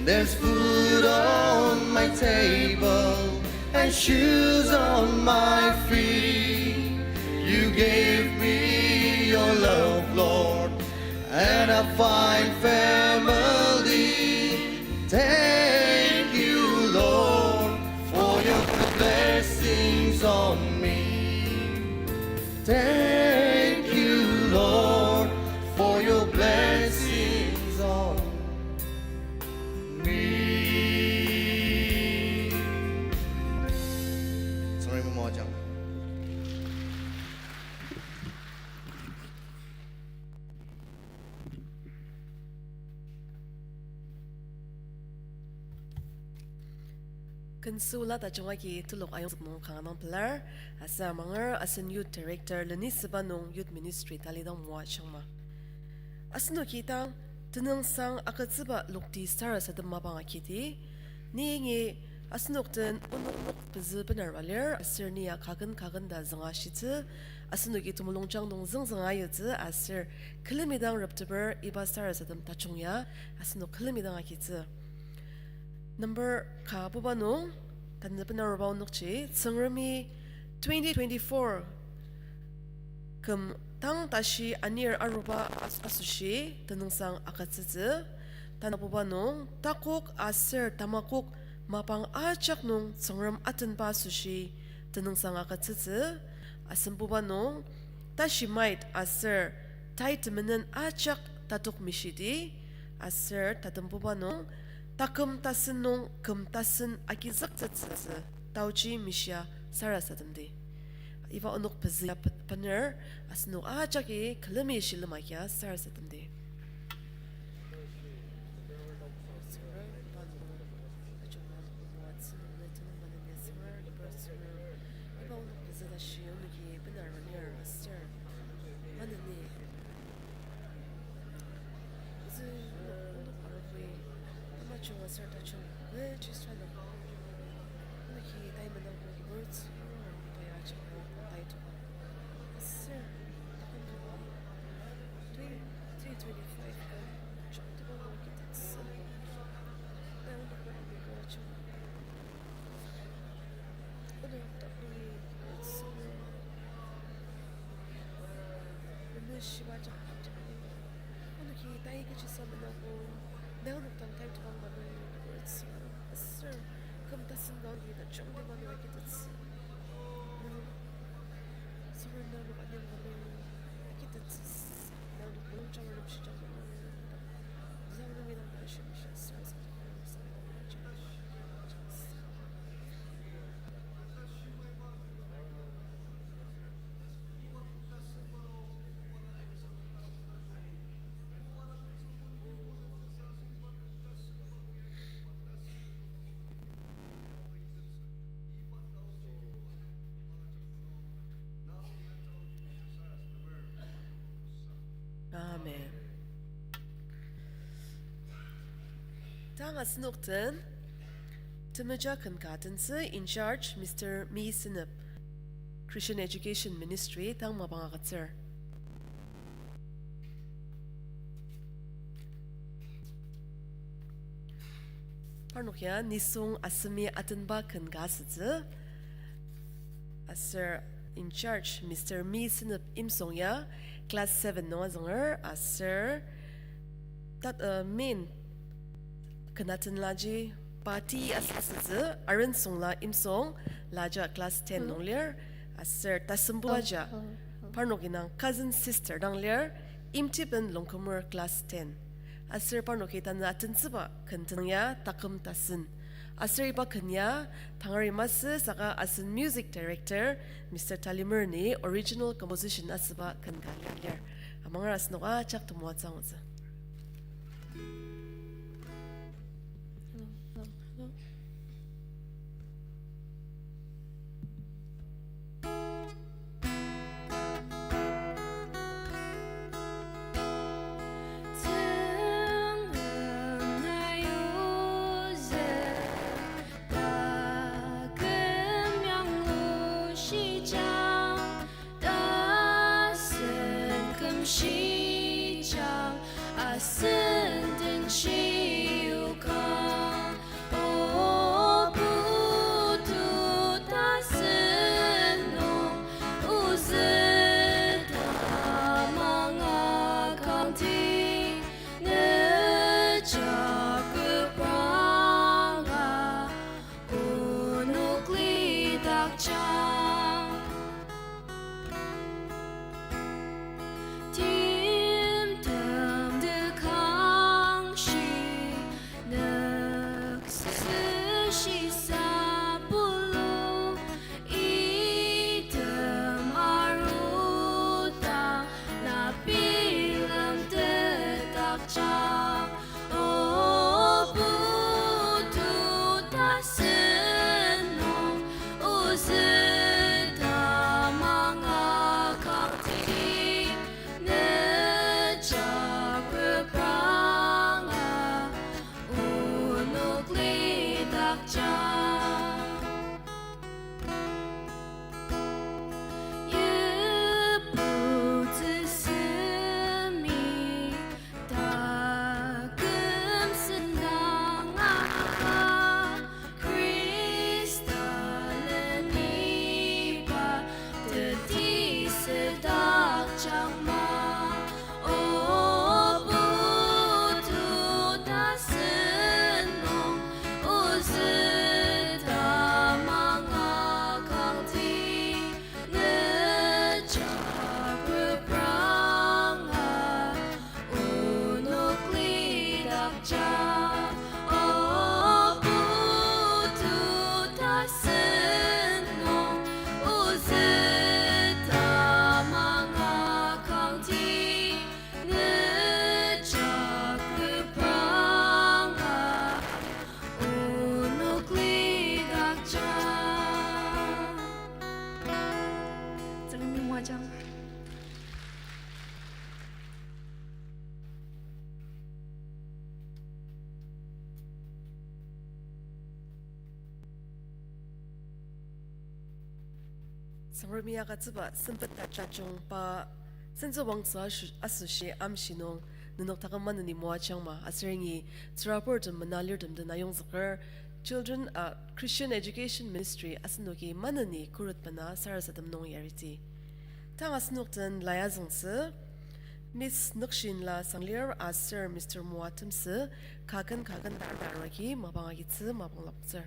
There's food on my table and shoes on my feet. You gave me your love, Lord, and a fine family. Thank you, Lord, for your blessings on me. Thank you, Lord, for your blessings on me. Tsüngremi moajang. Kensü ola tajung agi telok ayongzük nung kanga dang pelar, aser amanger asen Youth Director lenisüba nung Youth Ministry talidang moajangma. Asenoki dang tenüngsang agütsüba lokti sarasadem mapang agidi, ni yangi asenok den onok onok pezü bener alir, aser ni ya kaken kaken ta züngashitsü, asenoki temulungjang nung züngzünga yutsü, aser külemi dang repteper iba sarasadem tajung ya asenok külemi dang agitsü. Number ka apuba nung, tanü bena aruba onokji, Tsüngremi twenty twenty-four küm Tang tashi anir aruba as-, asoshi tenüngsang agütsütsü. Tanabuba nung, takok aser tamakok mapang ajak nung Tsüngrem atenba asoshi tenüngsang agütsütsü. Asembuba nung, tashi mait aser tai temenen ajak tatok mishidi. Aser tatembuba nung, taküm tasen nung küm tasen agizüktettsütsü taoji mishia sarasademdi. Iba onok pezü ya pe-, bener, asenok ajaki külemi shilem agia sarasademdi. Iba onok pezü tashi onoki bena aronir aser maneni ozü onok, onok arogoi, tamajung aser tajung, eh, Jisra nung. Onoki tai menangbo kibur tsüra, pai ajak nung tai toka. Aser, taküm toka, twenty twenty-five ka, jungtiba nung kitettsü. Tai onok arogoi kibur ajak. Onok dak nungi kibur tsüra. Memeshiba jak, jak. Onoki tai kechisa menangbo, nang onok dang tai tokang ka nung kibur tsüra. Aser, küm tasen ka onoki tajungtiba nung agitettsü. Nang, Tsüngrem nang onok anema ka nung agitettsü. Nang onok mulung jang nem shijang ka nung. Zang nungi nang ta shimishia sarasademdi. Amen. Tang asenok den, temeja ken ka tentsü in charge, Mister Mi Senep, Christian Education Ministry, tang mapang agütsür. Parnok ya nisung asemi atenba ken ka asütsü. Aser in charge Mister Mi Senep Imsong ya class seven nung azünger aser tat, uh, main ken atenlaji pa ti as-, asütsü, Arensongla Imsong, laja class ten nung lir, aser tasembulaja, parnok indang cousin sister dang lir, Imtiben Longkümer class ten. Aser parnoki tanü atentsüba ken tenüng ya taküm tasen. Aser iba ken ya tangari masü saka asen music director Mister Talimer ni original composition asüba ken ka lir. Amanger asenok ajak temoatsü angutsü. Asen kümshijang, asen den shiyuka, o putu tasen nung, ozü tamang akangti, ne jakrep ranga, onok lidakjang. Timtem tekangshi, nüksüshi sapulu, item aruta, na bilem tetakjang. O putu tasen nung, ozü tamang akangti, ne jakrep ranga, onok lidakjang. Yiplutsü semi ta Tsüngremi agütsüba sempet tajajung pa sentsü wangtsü asoshi amshi nung nenok taküm maneni moajangma aser yangi tsüraburtem mena lirtem den ayongzüker Children, uh, Christian Education Ministry asenoki maneni khuret bena sarasadem nung yariti. Tang asenok den lai azüngtsü, Miss Nükshinla Sanglir aser Mister Moa Temsü, kaken kaken ta arua agi mapang agitsü mapang lapoktsür.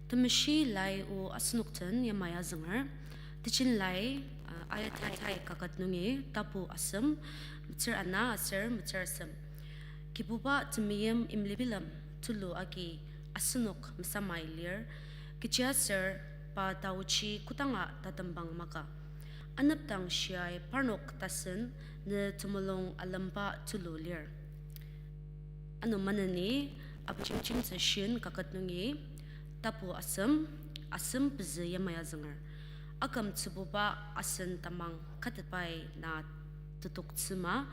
Temeshi lai o asenok den yamai azünger, Tejen lai, uh, ayatai kaket nungi tapu asem, metsür ana aser metsür asem. Kibuba temeim imlibilem tulu agi asenok mesamai lir, kechiaser pa taochi kodanga tatembang maka. Anepdang shiai parnok tasen ne temulung alemba tulu lir. Ano maneni Abijemjemtsü shin kaket nungi tapu asem, asem pezü yamai azünger. Aküm tsübuba asen tamang katetbai na tetoktsüma,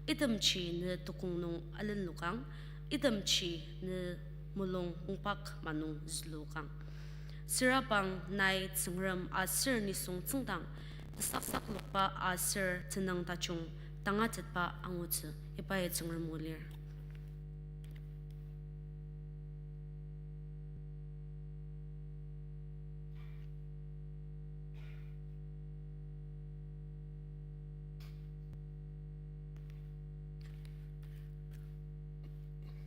itemji ne tukong nung alenlokang, itemji ne mulung ongpak manung zülukang. Sürabang nai Tsüngrem aser nisung tsüngdang tesaksaklokba aser tenüng tajung tangatetba angutsü, ibai Tsüngrem o lir.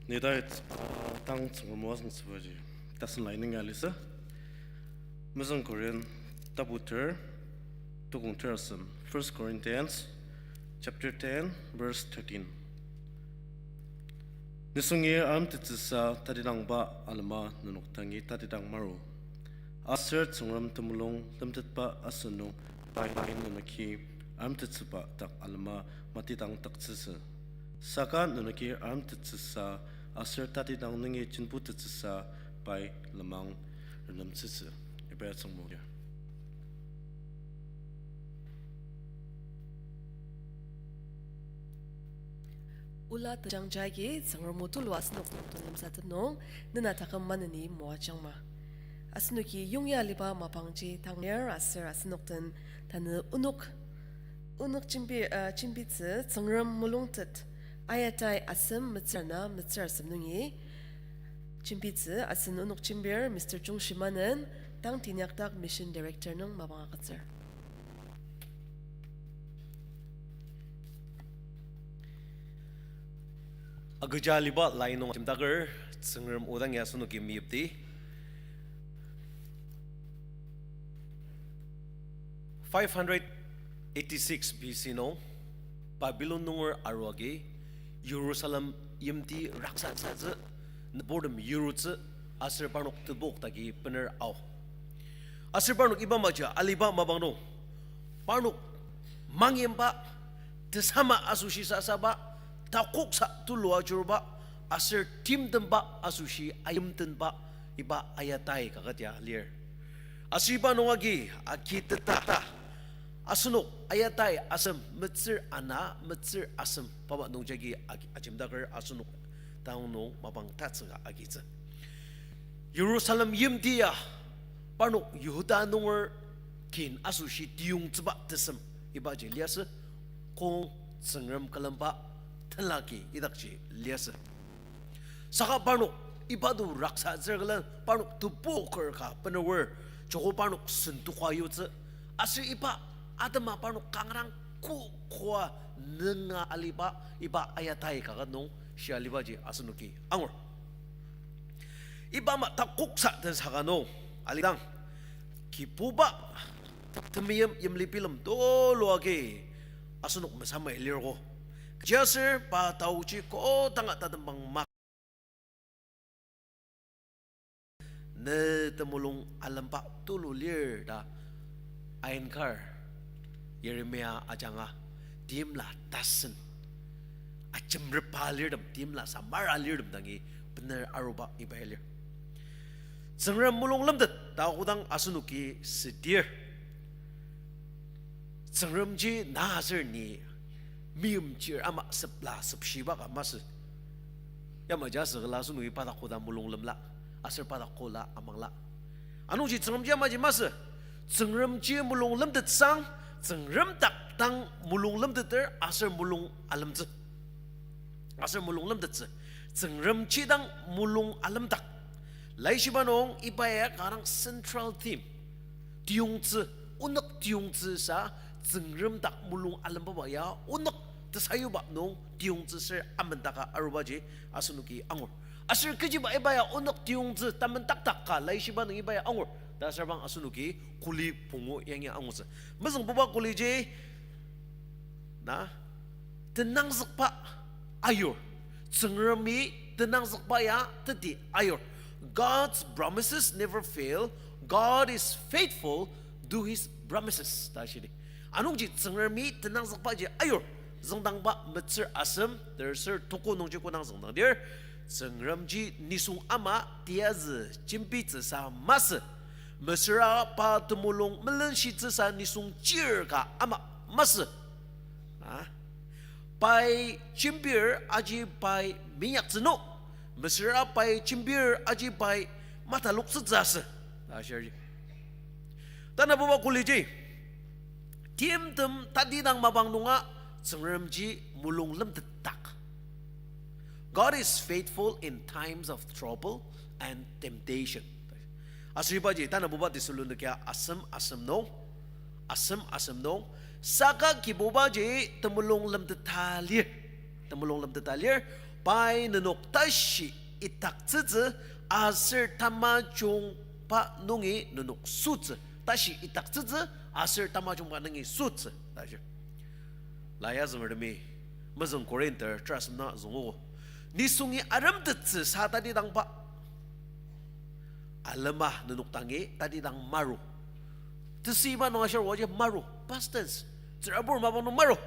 Nidait, ah, tang Tsüngrem o azüngtsübaji tasen lai nungi alitsü. Mezüng Korin tapu ter, tukong ter asem, First Corinthians chapter ten, verse thirteen. Nisungi aremtettsüsa tatidangba alema nenok dangi tatidang maru. Aser Tsüngrem temulung lemtetba asünung pai nenoki aremtettsüba dak alema matidangdaktsütsü. Saka nenoki aremtettsüsa aser tatidang nungi jenbutettsüsa pai lenmang renemtsütsü. Iba tsüngmo ya. Ola tejangja agi Tsüngrem o tulu asenok nung lemsatet nung, nena taküm maneni moajangma. Asenoki yongya aliba mapangji tang lir aser asenok den tanü onok, onok jembi, uh, jembitsü Tsüngrem mulungtet ayatai asem metsür ana metsür asem nungi jembitsü asen onok jembir Mister Jungshimanen tang Tinyakdak Mission Director nung mapang agütsür. Agüja aliba lai nung ajemdaker Tsüngrem o dangi asenoki meyipdi. Five hundred eighty-six B C nung Babylon nunger aruagi Jerusalem yimti raksatsü, nüburtem yirutsü, aser parnok tebok dagi bener ao. Aser parnok iba maja aliba mapang nung, parnok mangyimba, tesama asoshi sasaba, takoksa tulua ajuruba, aser timtemba asoshi ayimtenba, iba ayatai kaket ya lir. Aser iba nung agi agiteta, asenok ayatai asem metsür ana, metsür asem pama nungjagi agi-, ajemdaker asenok tang nung mapang tatsüka agitsü. Jerusalem yimti ya, parnok Yihuda nunger kin asoshi tiyongtsüba tesem ibaji liasü, kong Tsüngrem külemba tenlaki idakji liasü. Saka parnok iba to raksatsür külen parnok tebok ker ka bener, joko parnok sentoka yutsü. Aser iba atema parnok kangrang kokoa nünga aliba iba ayatai kaket nung shia alibaji asenoki angur. Iba ama takoksa den saka nung alidang, Kibuba temeim yimli bilem tulu agi asenok mesamai lirko. Kechiaser pa taochi kodanga tatembang mak ne temulung alemba tulu lir ta ainkar Yeremia ajanga timla tasen ajemrepa lirtem, timla samara lirtem dangi bener aruba iba lir. Tsüngrem mulung lemtet ta kodang asenoki südir, Tsüngremji na aser ni meimchir ama sepla sepshiba ka masü. Yamaji asükla asenoki pa dak koda mulung lemla, aser pa dak kola amangla. Anungji Tsüngremji yamaji masü. Tsüngremji mulung lemtetsang, Tsüngrem dak dang mulung lemteter aser mulung alemtsü. Aser mulung lemtettsü. Tsüngremji dang mulung alemdak. Laishiba nung iba ya kanga dang central theme. Tiyongtsü, onük tiyongtsü sa, Tsüngrem dak mulung alembaba ya onük tesayuba nung tiyongtsü ser amendaka arubaji asenoki angur. Aser kechiba iba ya onük tiyongtsü tamendakdak ka Laishiba nung iba ya angur ta asürbang asenoki kuli pungu yangi angutsü. Mezüngbuba kuliji, na, tenangzükba ayur. Tsüngremi tenangzükba ya teti ayur. God's promises never fail. God is faithful to his promises ta shidi. Anungji Tsüngremi tenangzükbaji ayur. Züngdangba metsür asem, terser tuko nungji kodang züngdangdir, Tsüngremji nisung ama tiyazü jembitsüsa masü. Mesüra pa temulung melenshitsüsa nisung chir ka ama masü. A? Pai jembir aji pai minyaktsü no. Mesüra pai jembir aji pai mataloktsütsü asü. Ta shirji. Tanabuba kuliji. Timtem tatidang mapang nunga Tsüngremji mulung lemtetdak. God is faithful in times of trouble and temptation. Aser ibaji tanabuba Thessalonika asem asem nung, asem asem nung, saka Kibubaji temulung lemteta lir, temulung lemteta lir, pai nenok tashi itaktsütsü aser tamajungba nungi nenok sütsü, tashi itaktsütsü aser tamajungba nungi sütsü ta shir. La ya züngertemi, mezüng Korinter terasem na züngogo. Nisungi aremtettsü sa tatidangba alema nenok dangi tatidang maru. Tesüiba nung ashir oji maru, past tense. Tsürabur mapang nung maru.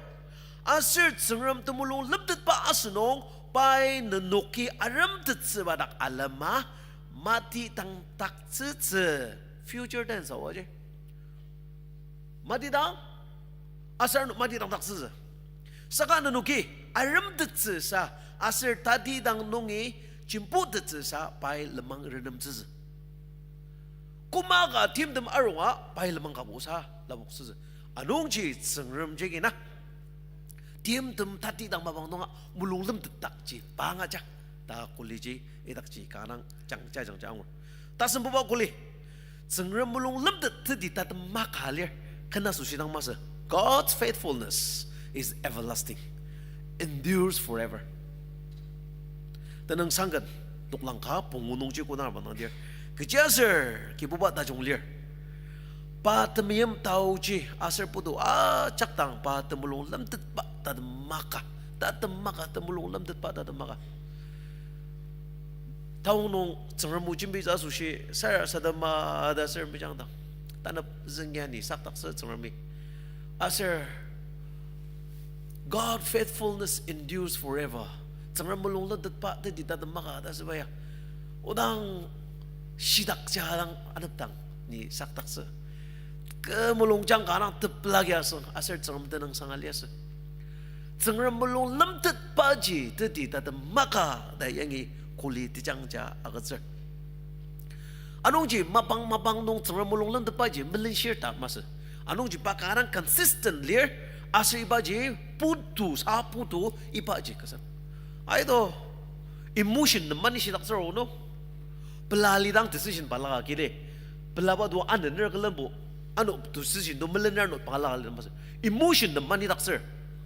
Aser Tsüngrem temulung lemtetba asünung, pai nenoki aremtettsüba dak alema, mati dang daktsütsü, future tense oji. Mati dang, aser ano mati dang daktsütsü. Saka nenoki aremtettsüsa, aser tatidang nungi jembutettsüsa pai lenmang renemtsütsü. Koma ka timtem arunga pai lenmang kabusa lapoktsütsü. Anungji Tsüngrem jagi na timtem tatidang mapang nunga mulung lemtetdakji pa angajak ta kuliji idakji kanga dang jangja jangja angur. Tasembuba kuli, Tsüngrem mulung lemtet teti tatem maka lir, kena asoshi dang masü. God's faithfulness is everlasting, endures forever. Tenüngsangken, noklang ka pungu nungji kodang arba nangdir, kechiaser Kibuba tajung lir. Pa temeim taoji aser putu ajak dang pa temulung lemtetba tatem maka, tatem maka, temulung lemtetba tatem maka. Taong nung Tsüngrem o jembitsü asoshi sarasadema ta aser mejangdang, tanep züngya ni sakdaktsü Tsüngremi. Aser God faithfulness endures forever. Tsüngrem mulung lemtetba teti tatem maka ta asüba ya, odang shidakja dang anepdang ni sakdaktsü. Kü mulungjang ka dang tepela ki asüng aser Tsüngrem tenüngsanga liasü. Tsüngrem mulung lemtetbaji teti tatem maka ta yangi kuli tejangja agütsür. Anungji mapang mapang nung Tsüngrem mulung lemtetbaji melenshir ta masü. Anungji pa kanga dang consistent lir, aser ibaji putu sa putu ibaji kasa. Aido, emotion nem manishidaktsür o no. Pela lidang decision balaka kide. Pelaba do anener külembo, ano decision do melener no balaka lidang masü. Emotion nem manidaktsür.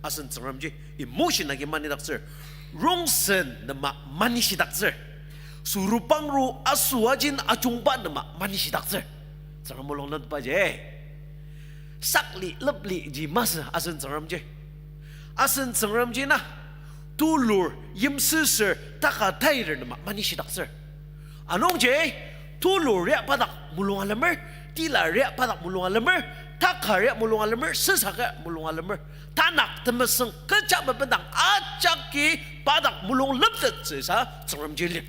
Asen Tsüngremji emotion agi manidaktsür. Rongsen nem manishidaktsür. Sürupangru asoajin ajungba nem manishidaktsür. Tsüngrem mulung lemtetbaji sakli lepliji masü asen Tsüngremji. Asen Tsüngremji na tulur yimsüsür taka taiter nem manishidaktsür. Anungji tulur ya pa dak mulung alemer, tila ya pa dak mulung alemer, taka ya mulung alemer, süsaka mulung alemer, tanak temesüng kecha bendang ajaki pa dak mulung lemtettsüsa Tsüngremji lir.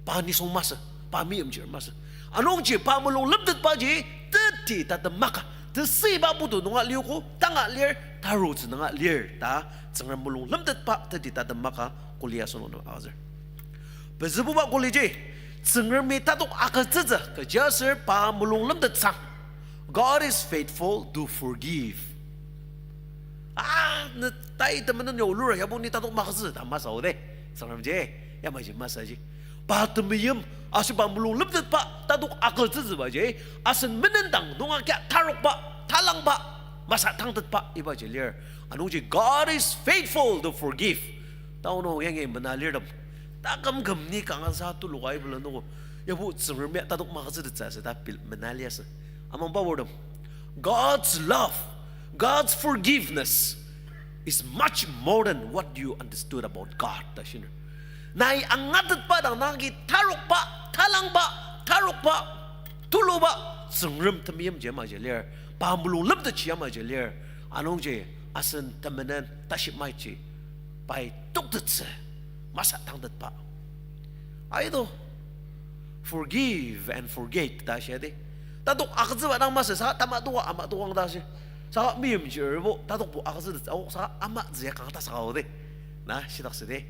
Pa nisung masü, pa meimchir masü. Anungji pa mulung lemtetbaji teti tatem maka, Tesüiba putu nunga liogo, tanga lir, tarutsü nunga lir, ta Tsüngrem mulung lemtetba teti tatem maka kuli asenok nem agütsür. Pezübuba kuliji, Tsüngremi tatok agütsütsü, kechiaser pa mulung lemtetsang. God is faithful to forgive. A, ne tai temenen ya olura yabo ni tatok magütsü ta masü ode. Tsüngremji, yamaji masaji. Pa temeim, aser pa mulung lemtetba tatok agütsütsübaji, asen menen dang nunga kia tarokba, talangba, masatangtetba ibaji lir. Anungji God is faithful to forgive. Tao nung yangi mena lirtem. Taküm küm ni kanga sa tuluka iba lenogo. Yabo Tsüngremi tatok magütsütettsü asü ta pil mena liasü. Amangba wordtem. God's love, God's forgiveness is much more than what you understood about God, ta shiner. Nai angatetba dang nagi tarokba, talangba, tarokba, tuluba, Tsüngrem temeimji amaji lir, pa mulung lemtetji amaji lir, anungji asen temenen tashi maiji, pai toktettsü, masatangtetba. Aido, forgive and forget ta shia di. Tatok agütsüba dang masü saka tamadoka amadoka ta shi. Saka meimchirbo tatokbo agütsütettsü, o saka amatsü ya kangta saka o di. Na, shidak südi.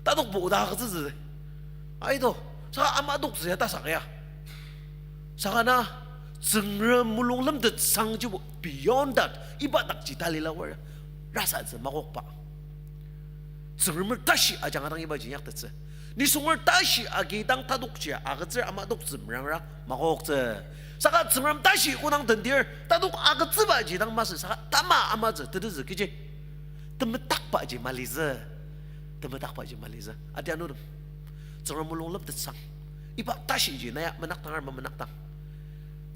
Tatokbo oda agütsütsü. Aido, saka amadoktsü ya ta saka ya. Saka na, Tsüngrem mulung lemtetsangjibo beyond that, iba dakji talila wara. Rasatsü makokba. Tsüngremer tashi ajanga dang ibaji inyaktettsü. Nisonger tashi agi dang tatokji agütsür amadoktsü merangra makoktsü. Saka Tsüngrem tashi kodang tendir tatok agütsübaji dang masü saka tama amatsü tetezü kechi. Temedakbaji malitsü. Temedakbaji malitsü. Ati anutem. Tsüngrem mulung lemtetsang. Iba tashiji na ya menakdang ar mamenakdang.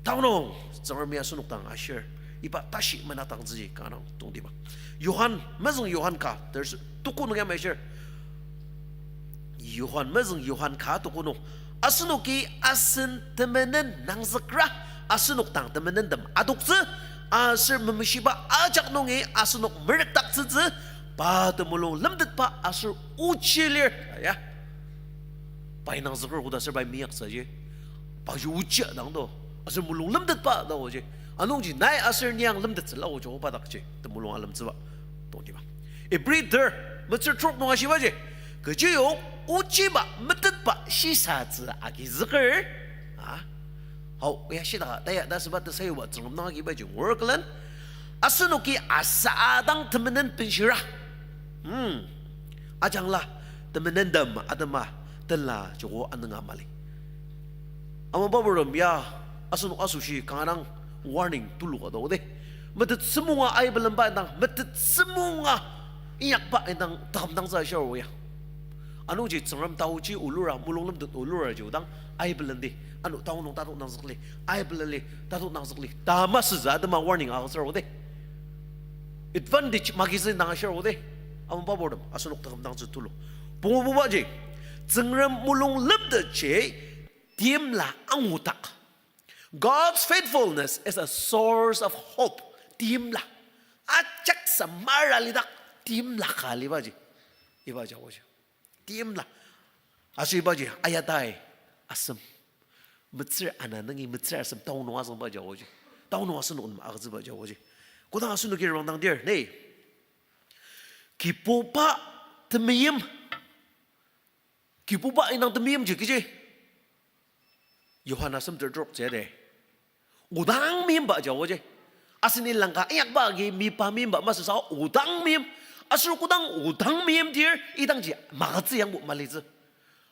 Tao nung, Tsüngremi asenok dang ashir, iba tashi menakdangtsüji kanga dang tongtibang. Johan, mezüng Johan ka, terse, tuku nung ya maishir. Johan, mezüng Johan ka tuku nung. Asenoki asen temenen nangzükra, asenok dang temenentem adoktsü, aser memeshiba ajak nungi asenok merükdaktsütsü, pa temulung lemtetba aser ochi lir. Ya. Pai nangzüker koda aser pai meyaktsüji. Paji ochi dang do. Aser mulung lemtetba dang oji. Anungji nai aser ni ang lemtettsüla oji oba dakji. Temulung alemtsüba. Tongtibang. Ibri ter, metsür trok nung ashibaji. Kechiyong ochiba metetba shisatsü agizüker. A? Hau, ya shidaka, taya, ta süba tesayuba Tsüngrem nang agibaji ngur külen. Asenoki asa adang temenen benshira. Hmm. Ajangla, temenentem atema tenla joko anünga mali. Ama baburem ya, asenok asoshi kanga dang warning tuluka do de. Metet semunga aibelemba indang, metet semunga inyakba indang takümdangtsü ashir o ya. Anungji Tsüngrem taochi olura, mulung lemtet olura ji odang aibelendi, ano tao nung tatok nangzükli, aibeleli, tatok nangzükli, ta masütsü atema warning agütsür o de. Advantage magazine dang ashir o de. Ama baburtem, asenok takümdangtsü tulu. Pungububaji, Tsüngrem mulung lemtetji, timla angudak. God's faithfulness is a source of hope. Timla. Ajak sa mara lidak, timla ka libaji. Iba jaoji. Timla. Aser ibaji, ayatai, asem. Metsür ana nungi metsür asem tao nung asüngba jaoji. Tao nung asenok nem agütsüba jaoji. Kodang asenoki rangdang dir, ne. Kibuba temeim. Kibuba indang temeimji kechi. Johan asem ter trok ji de. Odang meimba jaoji. Asen ilangka inyakba agi meimba meimba masü sa odang meim. Aser kodang odang meim dir idangji magütsü yangbo malitsü.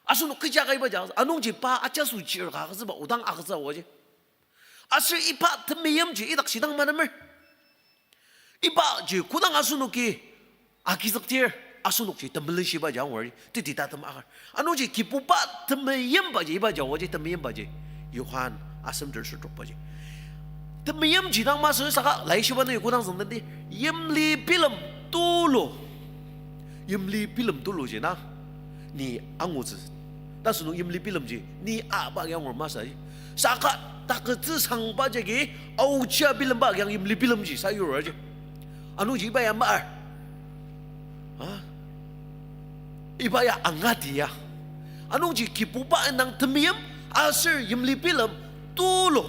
Asenok kecha ka iba ja, anungji pa ajaso chir ka agütsüba odang agütsü aoji. Aser iba temeimji idak shidang manemer. Ibaji kodang asenoki agizüktir, asenokji temelenshibaji angur, teti tatem akar. Anungji Kibuba temeimbaji, iba jaoji temeimbaji. Johan asem ter sür trokbaji. Temeimji dang masü saka laishiba nungi kodang züngdangdi, yimli bilem tulu. Yimli bilem tuluji na, ni angutsü. Tasünung yimli bilemji, ni aba agi angur masü. Saka takütsü sangba jagi, aochia bilemba agi ang yimli bilemji sayur aji. Anungji iba ya maar. A? Iba ya angati ya. Anungji Kibuba indang temeim, aser yimli bilem, tulu.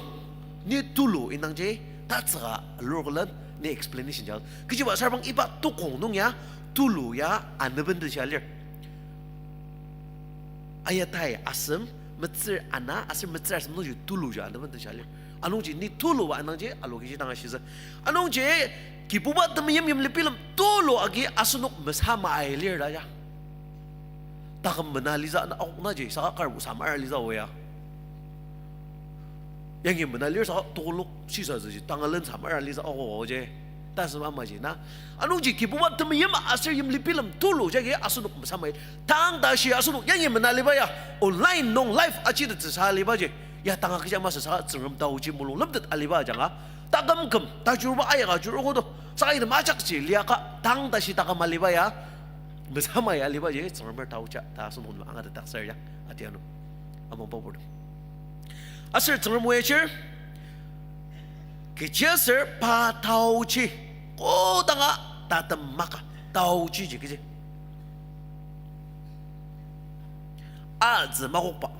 Ni tulu indangji, Tatsüka alur külen ni explanation ja. Kechiba sarbang iba tokong nung ya, tulu ya, aneben den sha lir. Ayatai asem, metsür ana, aser metsür asem nungji tulu ja aneben den sha lir. Anungji ni tuluba anangji aloki ji dang ashitsü. Anungji Kibuba temeim yimli bilem tulu agi asenok mesama ai lir ta ya. Taküm mena lisa na ok naji, saka karbo samar lisa oya. Yangi mena lir saka tokolok shisatsüji, tangalen samar lisa ogo oje. Tasüba amaji na. Anungji Kibuba temeim aser yimli bilem tulu jagi asenok mesamai. Tang tashi asenok yangi mena liba ya. Online nung live achitettsü sa alibaji. Ya tanga kecha masü saka Tsüngrem taoji mulung lemtet aliba ajanga. Taküm küm, tajurba ayaka jur ogo do. Saka item ajakji liaka tang tashi taküm aliba ya. Mesamai alibaji Tsüngremer taoja ta asenok nem angatetdaktsür ya. Atianu. Amangba purtem. Aser Tsüngrem o ya chir, kechiaser pa taoji, kodanga tatem maka, taoji ji kechi. Atsü makokba.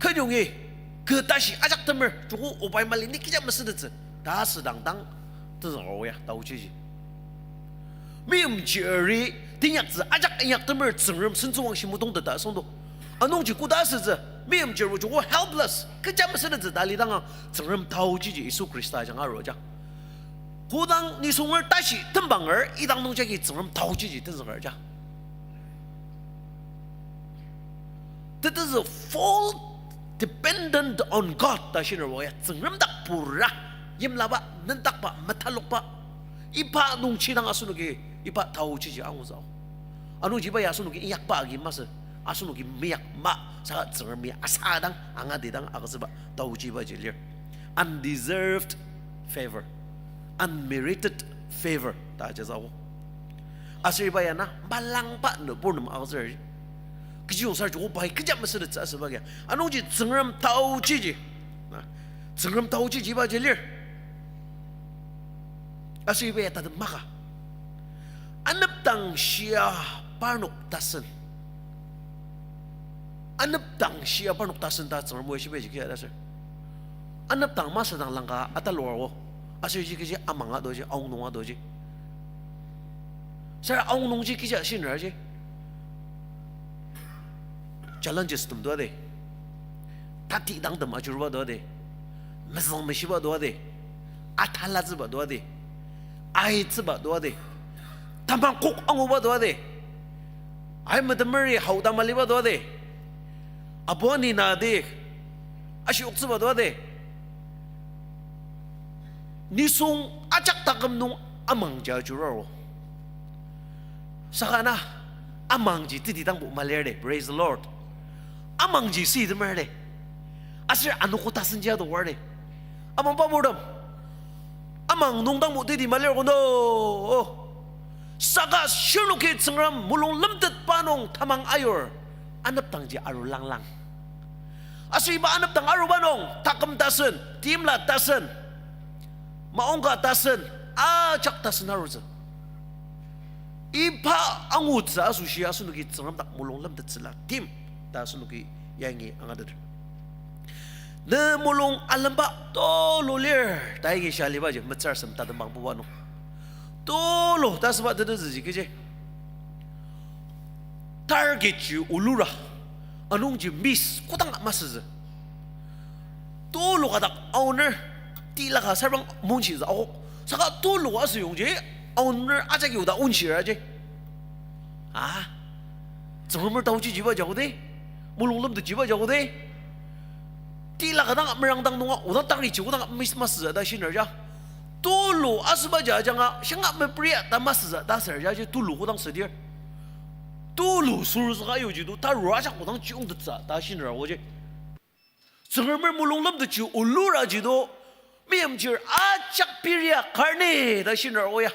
Kenyongi, kü tashi ajak temer, joko obai mali ni kecha mesütettsü, ta asüdang dang, tenzüker o ya, taoji ji. Meimchiri, teinyaktsü ajak inyak temer Tsüngrem sentsüwangshi mudongteta asüngdo. Anungji koda asütsü, meimchir o joko helpless, kecha mesütettsü ta lidanga Tsüngrem taoji ji Yisu Khrista ajanga aru ja. Kodang nisunger tashi tembanger idang nungjagi Tsüngrem taoji ji tenzüker ja. Tetezü full dependent on God ta shiner o ya Tsüngrem dak pura, yimlaba, nendakba, metalokba, iba nungji dang asenoki, iba taoji ji angutsü. Anungji iba ya asenoki inyakba agi masü, asenoki meyak ma, saka Tsüngremi asadang, angadidang, agütsüba, taoji iba ji lir. Undeserved favor, unmerited favor ta ajasa o. Aser iba ya na, malangba nübur nem agütsür. Kechiyong sar joko pai kecha mesütettsü asüba kia. Anungji Tsüngrem taoji ji. Na, Tsüngrem taoji ji iba ji lir. Aser iba ya tatem maka. Anepdang shia parnok tasen. Anepdang shia parnok tasen ta Tsüngrem o ya shiba ji kia ta aser. Anepdang masüdang langka atalur o. Aser ji kechi amang adoji, aonung adoji. Sara aonungji kecha shiner ji. Challenges tem dua de. Tatidang tem ajuruba dua de. Mezüngmeshiba dua de. Atalatsüba dua de. Aitsüba dua de. Tamang kok anguba dua de. Ai metemeri haoda maliba dua de. Abo ni na de. Ashioktsüba dua de. Nisung ajak taküm nung amangji ajuraro. Saka na amangji tetidangbo malir de, praise the Lord. Amangji sitemer de. Aser anogo tasenji adoker de. Amangba purtem. Amang nung dangbo teti malir kono. Saka shirnoki Tsüngrem mulung lemtetba nung tamang ayur, anepdangji arulanglang. Aser iba anepdang aruba nung, taküm tasen, timla tasen, maongka tasen, ajak tasen arutsü. Iba angutsü asoshi asenoki Tsüngrem dak mulung lemtettsüla tim ta asenoki yangi angateter. Ne mulung alemba tulu lir ta yangi shia alibaji metsür asem tatembangbuba nung. Tulu ta asüba tetezüji kechi. Target ji olura. Anungji miss kodang masütsü. Tulu ka dak aoner, tila ka sarbang monshitsü akok. Saka tulu asüyongji aoner ajaki oda onshir aji. A, Tsüngremer taoji jiba jago de, mulung lemtetjiba jago de. Tila ka dang merangdang nunga, oda target ji kodang miss masütsü ta shiner ja. Tulu asüba ja ajanga, shanga mepria ta masütsü ta ser ja ji tulu kodang südir. Tulu sürsüka yuji do, tarur ajak kodang chiyongtettsü ta shiner aoji. Tsüngremer mulung lemtetji olura ji do, meimchir ajak peria karni ta shiner aoya.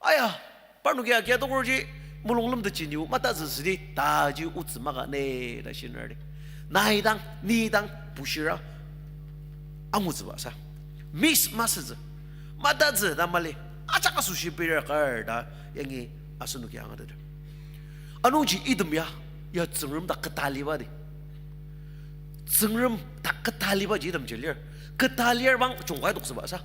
Aya, parnoki agia tokorji mulung lemtetji nibo matatsü südi taji otsü maka ne ta shiner di. Nai dang, ni dang, bushira angutsüba sa. Miss masütsü. Matatsü ta mali. Ajak asoshi peria kar ta yangi asenoki angateter. Anungji item ya, ya Tsüngrem dak ketaliba di. Tsüngrem dak ketalibaji itemji lir. Ketali bang jungkai toksüba sa.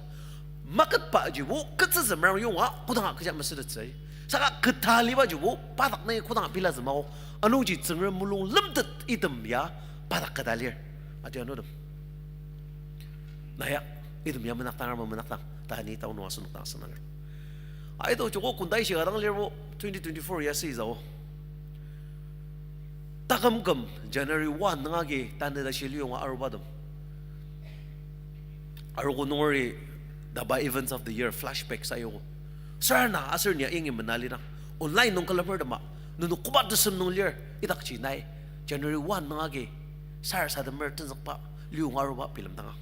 Maketbajibo ketsütsü merang yonga kodanga kecha mesütettsü. Saka ketalibajibo pa dak nai kodanga pilatsü mao. Anungji Tsüngrem mulung lemtet item ya pa dak keta lir. Ati anutem. Na ya, item ya menakdang, arma menakdang. Ta ni tao nung asenok dang asüngdanger. Aido joko kundai shiga dang lirbo twenty twenty-four ya si zao. Taküm küm January one nung agi tanü tashi liyonga arubatem. Arogo nungeri daba events of the year flashback sayoko. Sür na aser nia yangi mena lidang. Online nung külemer tema. Nenok koba tesem nung lir idakji nai. January one nung agi sarasademer tenzükba liyonga aruba bilemdangang.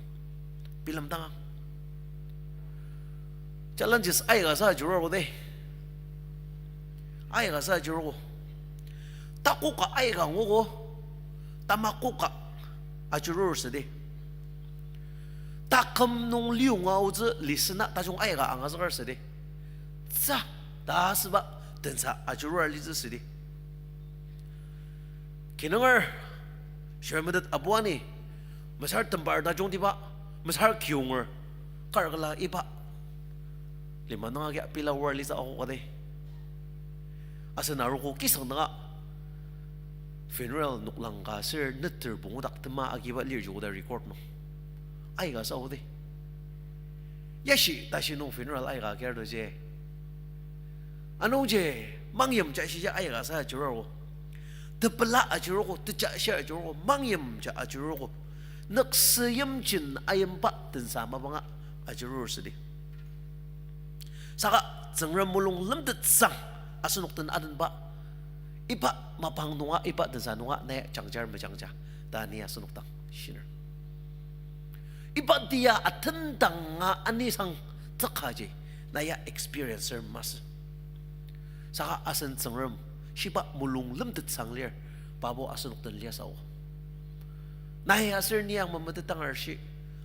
Bilemdangang. Challenges aika sa ajurur ko de. Aika sa ajurur ko. Takoka aika nguogo. Tamakoka ajurur südi. Taküm nung liyonga aotsü lisena tajung aika angazüker südi. Tsü, ta asüba tensa ajurur alitsü südi. Kinunger, shirmetet abuani, mesar tembar tajungtiba, mesar kiyonger, kar küla iba lima nung agi pela war litsü akok ka de. Asen arogo kisang nunga funeral noklang ka ser neter pungu dak tema agiba lir joko ta record nung. Aika sa o de. Yashi tashi nung funeral aika ker to ji. Anungji, mangyim ja shija aika sa ajurur ko. Tepela ajurur ko, teja shi ajurur ko, mangyim ja ajurur ko. Nüksü yimjin ayimba tensa mapanga ajurur südi. Saka Tsüngrem mulung lemtetsang asenok den adenba. Iba mapang nunga, iba tensa nunga, nai jangjar mejangja. Ta ni asenok dang shiner. Iba tia atendanga anisang tsükaji, na ya experiencer masü. Saka asen Tsüngrem, shiba mulung lemtetsang lir, pabo asenok den liasao. Nai aser ni ang memetetang arshi,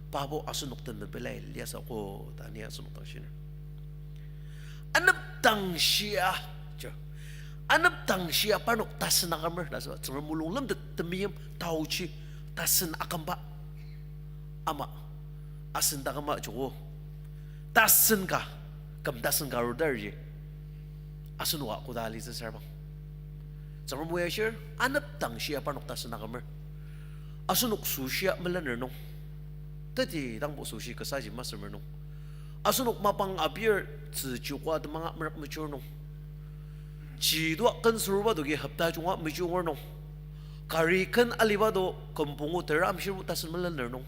pabo asenok den mepelai liasao ko, ta ni asenok dang shiner. Anepdang shia, jo. Anepdang shia parnok tasen akümer, ta süba, Tsüngrem mulung lemtet temeim taochi tasen akümba. Ama, asen taküma joko. Tasen ka, küm tasen ka arudarji. Asenoka koda alitsü sarbang. Tsüngrem o ya shir, anepdang shia parnok tasen akümer. Asenok süshia melener nung. Teti dangbo süshi kasaji masümer nung. Asenok mapang abir tzü joko temanga merük mechur nung. Ji tua ken süruba doki hopta junga mechunger nung. Kari ken aliba do kümpungu tera amshirbo tasen melener nung.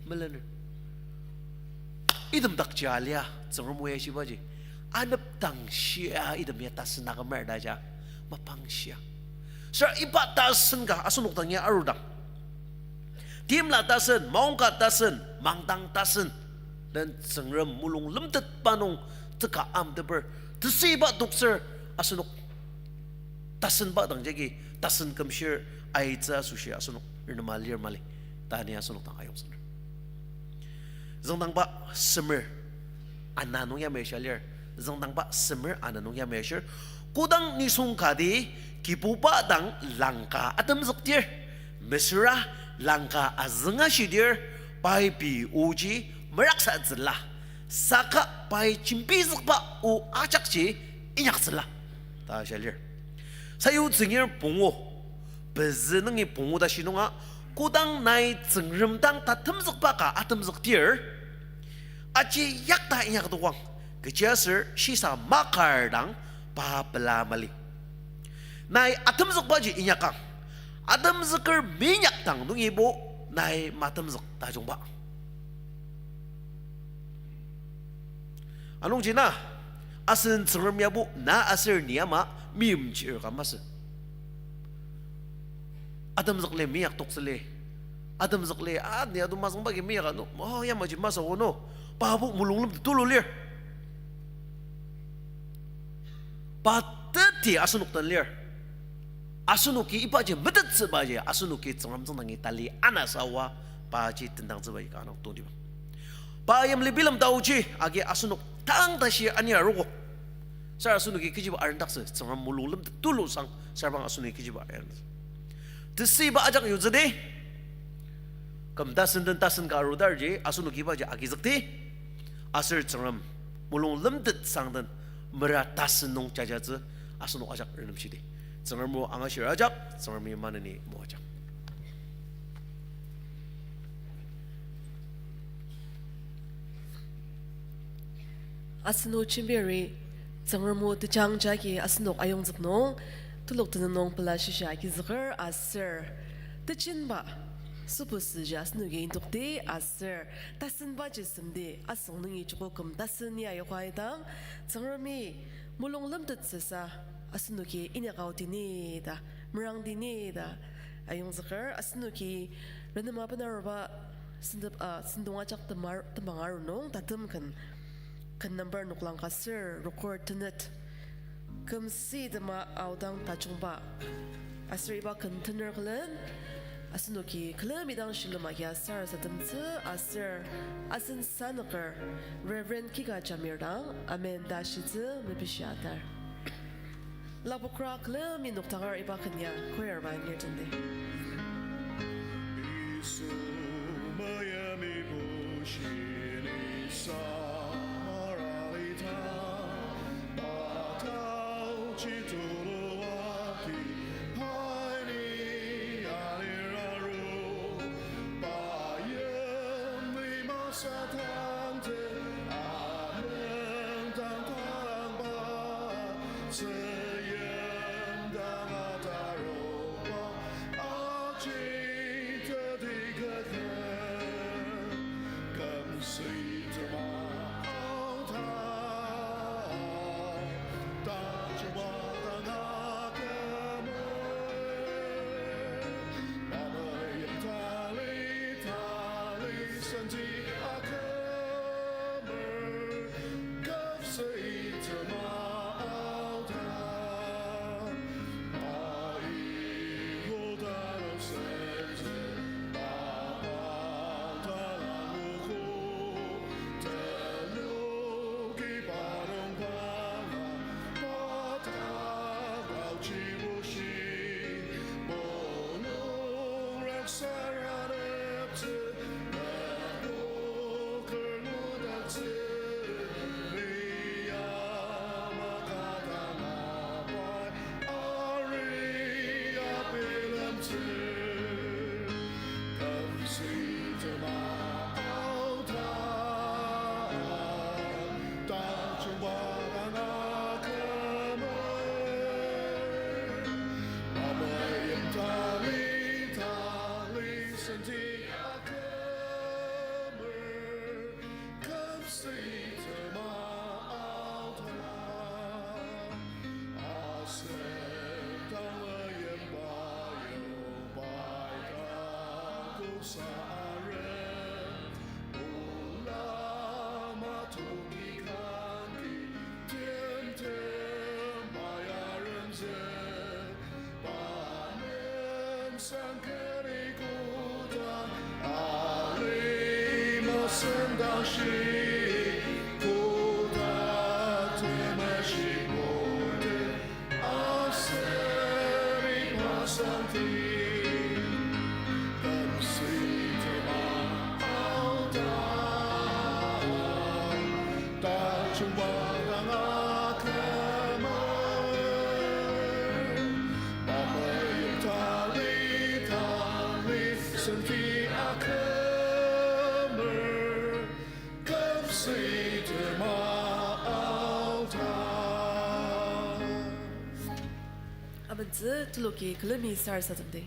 Melener. Item dakji alia, Tsüngrem o ya shibaji. Anepdang shia item ya tasen akümer ta ja. Mapang shia. Sür iba tasen ka asenok dang ya arudang. Timla tasen, maongka tasen, mangdang tasen. Den Tsüngrem mulung lemtetba nung teka amteper. Tesüiba toktsür asenok tasenba dang jagi tasen kümshir aitsü asoshi asenok renema lir mali. Ta ni asenok dang ayongsener. Züngdangba semer ana nung yamai shia lir. Züngdangba semer ana nung yamai shir. Kodang nisung kati Kibuba dang langka atemzükdir, mesüra langka azünga shidir, pai pei oji meraksatsüla, saka pai jembizükba o ajakji inyaktsüla, ta shia lir. Sayutsüngir pungu, pezü nungi pungu tashi nunga, kodang nai Tsüngrem dang tatemzükba ka atemzükdir, aji yakta inyakdokwang, kechiaser shisa makar dang pa pela mali. Nai atemzükbaji inyakang, atemzüker minyakdang nungibo nai matemzük tajungba. Anungji na, asen Tsüngrem yabo na aser ni ama meimchir ka masü. Atemzükle minyak toktsüle. Atemzükle, a, ni atu mazüngba ki minyak ano, o, yamaji masü ono. Pabo mulunglem tulu lir. Pa teti asenok den lir. Asenoki ibaji metettsübaji, asenoki Tsüngrem tsüngdangi tali anasa oa, paji tendangtsübaji ka nung tongtibang. Pa yimli bilemdaoji, agi asenok tang tashi ani arogo. Sar asenoki kechiba arendaktsü, Tsüngrem mulunglem tulu sang, sarbang asenoki kechiba arendaktsü. Tesüiba ajak yutsüdi. Küm tasen den tasen ka arudarji, asenoki ibaji agizükdi. Aser Tsüngrem mulung lemtet sang den mera tasen nung jajatsü asenok ajak renemshidi. Tsüngrem o angashir ajak, Tsüngremi maneni moajang. Asenoki jembiri Tsüngrem o tejang jagi asenok ayongzük nung, telok tenüng nung pela shisa agizüker aser, tejenba sübusüji asenoki indokdi aser, tasenbaji semdi asüng nungi joko küm tasen ya yoka idang, Tsüngremi mulung lemtettsüsa asenoki inyaka aoti ni ta, merangdi ni ta ayongzüker. Asenoki renema benaruba sentep, ah, sentong ajak temar-, temang aru nung tatem ken, ken number noklang ka ser rokor tenet. Kümsütema aodang tajungba. Aser iba ken tener külen, asenoki külemi dang shilem agia sarasademtsü aser asen sanüker Reverend Kika Jamir dang amen ta shitsü mepishia atar. Lapokra külemi noktaker iba ken ya choir ba nirtende. Yisu mayami bushini samaralita, patau chituluaki paini aliraru, pa yimli masatangte anüngdang talangba, tzüyimdang ataroba, aji teti keten, kümsütema aota, tajungba dang akümer, pa mayim tali, tali senti akümer, kümsütema aota, pa iho talo senti, pa pa talangugo, telu ki parong pala, pa ta kaochi bushi, bolong raksara leptsü, nabo ker ngudatsü, lia makadang apai, aria bilemtsü, kümsütema aota, tajungba dang akümer, pa mayim tali, tali senti akümer, kümsütema aota, asen tang mayimba yongbai ta kuksa arem, ola matoki kangki timtem mayaremzü, pa nem sangkeri koda, alima sendangshi koda, temeshi mode, aser iba sangti, kümsütema aota, tajungba dang akümer, pa mayim tali, tali senti akümer, kümsütema aota. Amentsü teloki külemi sarasademdi.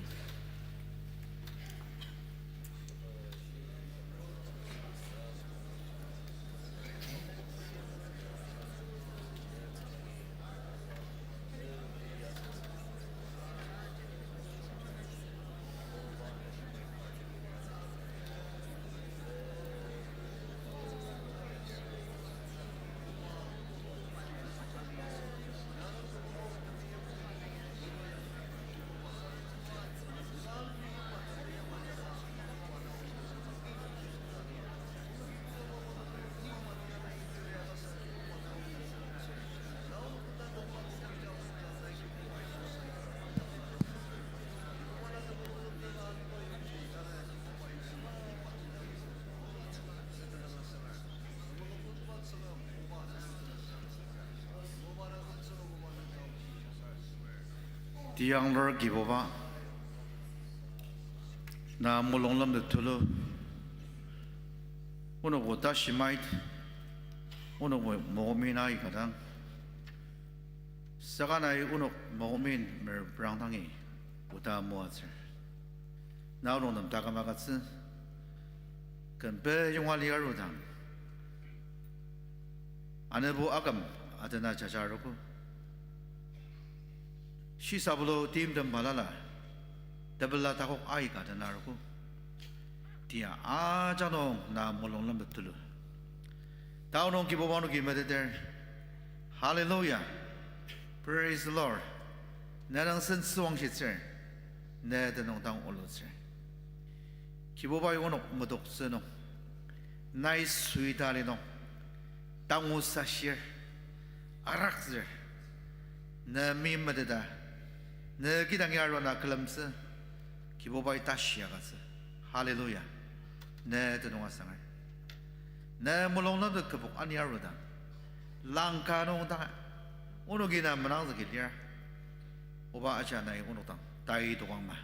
Tiyanglur Kibuba, na mulunglemtet tulu, onok o tashi mait, onok o mokomin aika dang, saka nai onok mokomin merprang dangi oda moatsür. Na onok nem taküm agütsü, kümpe yonga li arudang, anebo aküm atena jaja arogo. Shisabulu timtem balala, tepela takok aika dena arogo. Tia ajak nung na mulunglemtet tulu. Tao nung Kibuba onoki meteter. Hallelujah. Praise the Lord. Ne nung sen süwangshitsür. Ne tenüng dang olutsür. Kibubai onok metoktsü nung, nai suita li nung, tangu sashir, araktsür, ne mi meteta, ne kidangi arua na külemtsü, Kibubai tashi agütsü. Hallelujah. Ne tenüng asanger. Ne mulunglemtet kübok ani arudang, langka nung dang, onoki na menangzüki lir. Oba aja nai onok dang tai tokang ma.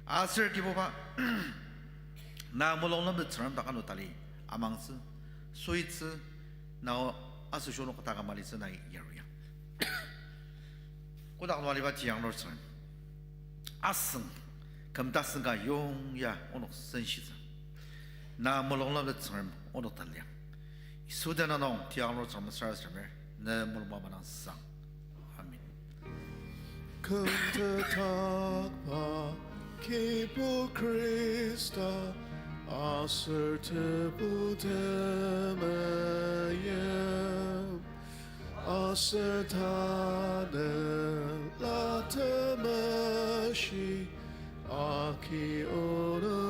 Aser Kibuba, na mulunglemtet Tsüngrem dak ano tali amangtsü, suitsü, na asoshi onok taküm alitsü nai yaruya. Kotak nung aliba tiyanglur Tsüngrem, asüng küm tasen ka yongya onok senshitsü. Na mulunglemtet Tsüngrem onok den liang. Yisu tenüng nung tiyanglur Tsüngrem sarasademer, ne mulungba manang sang. Amen. Kümtetakba Kibu Khrista, aser Tebu temeim, aser Tanela Temeshi, aki onok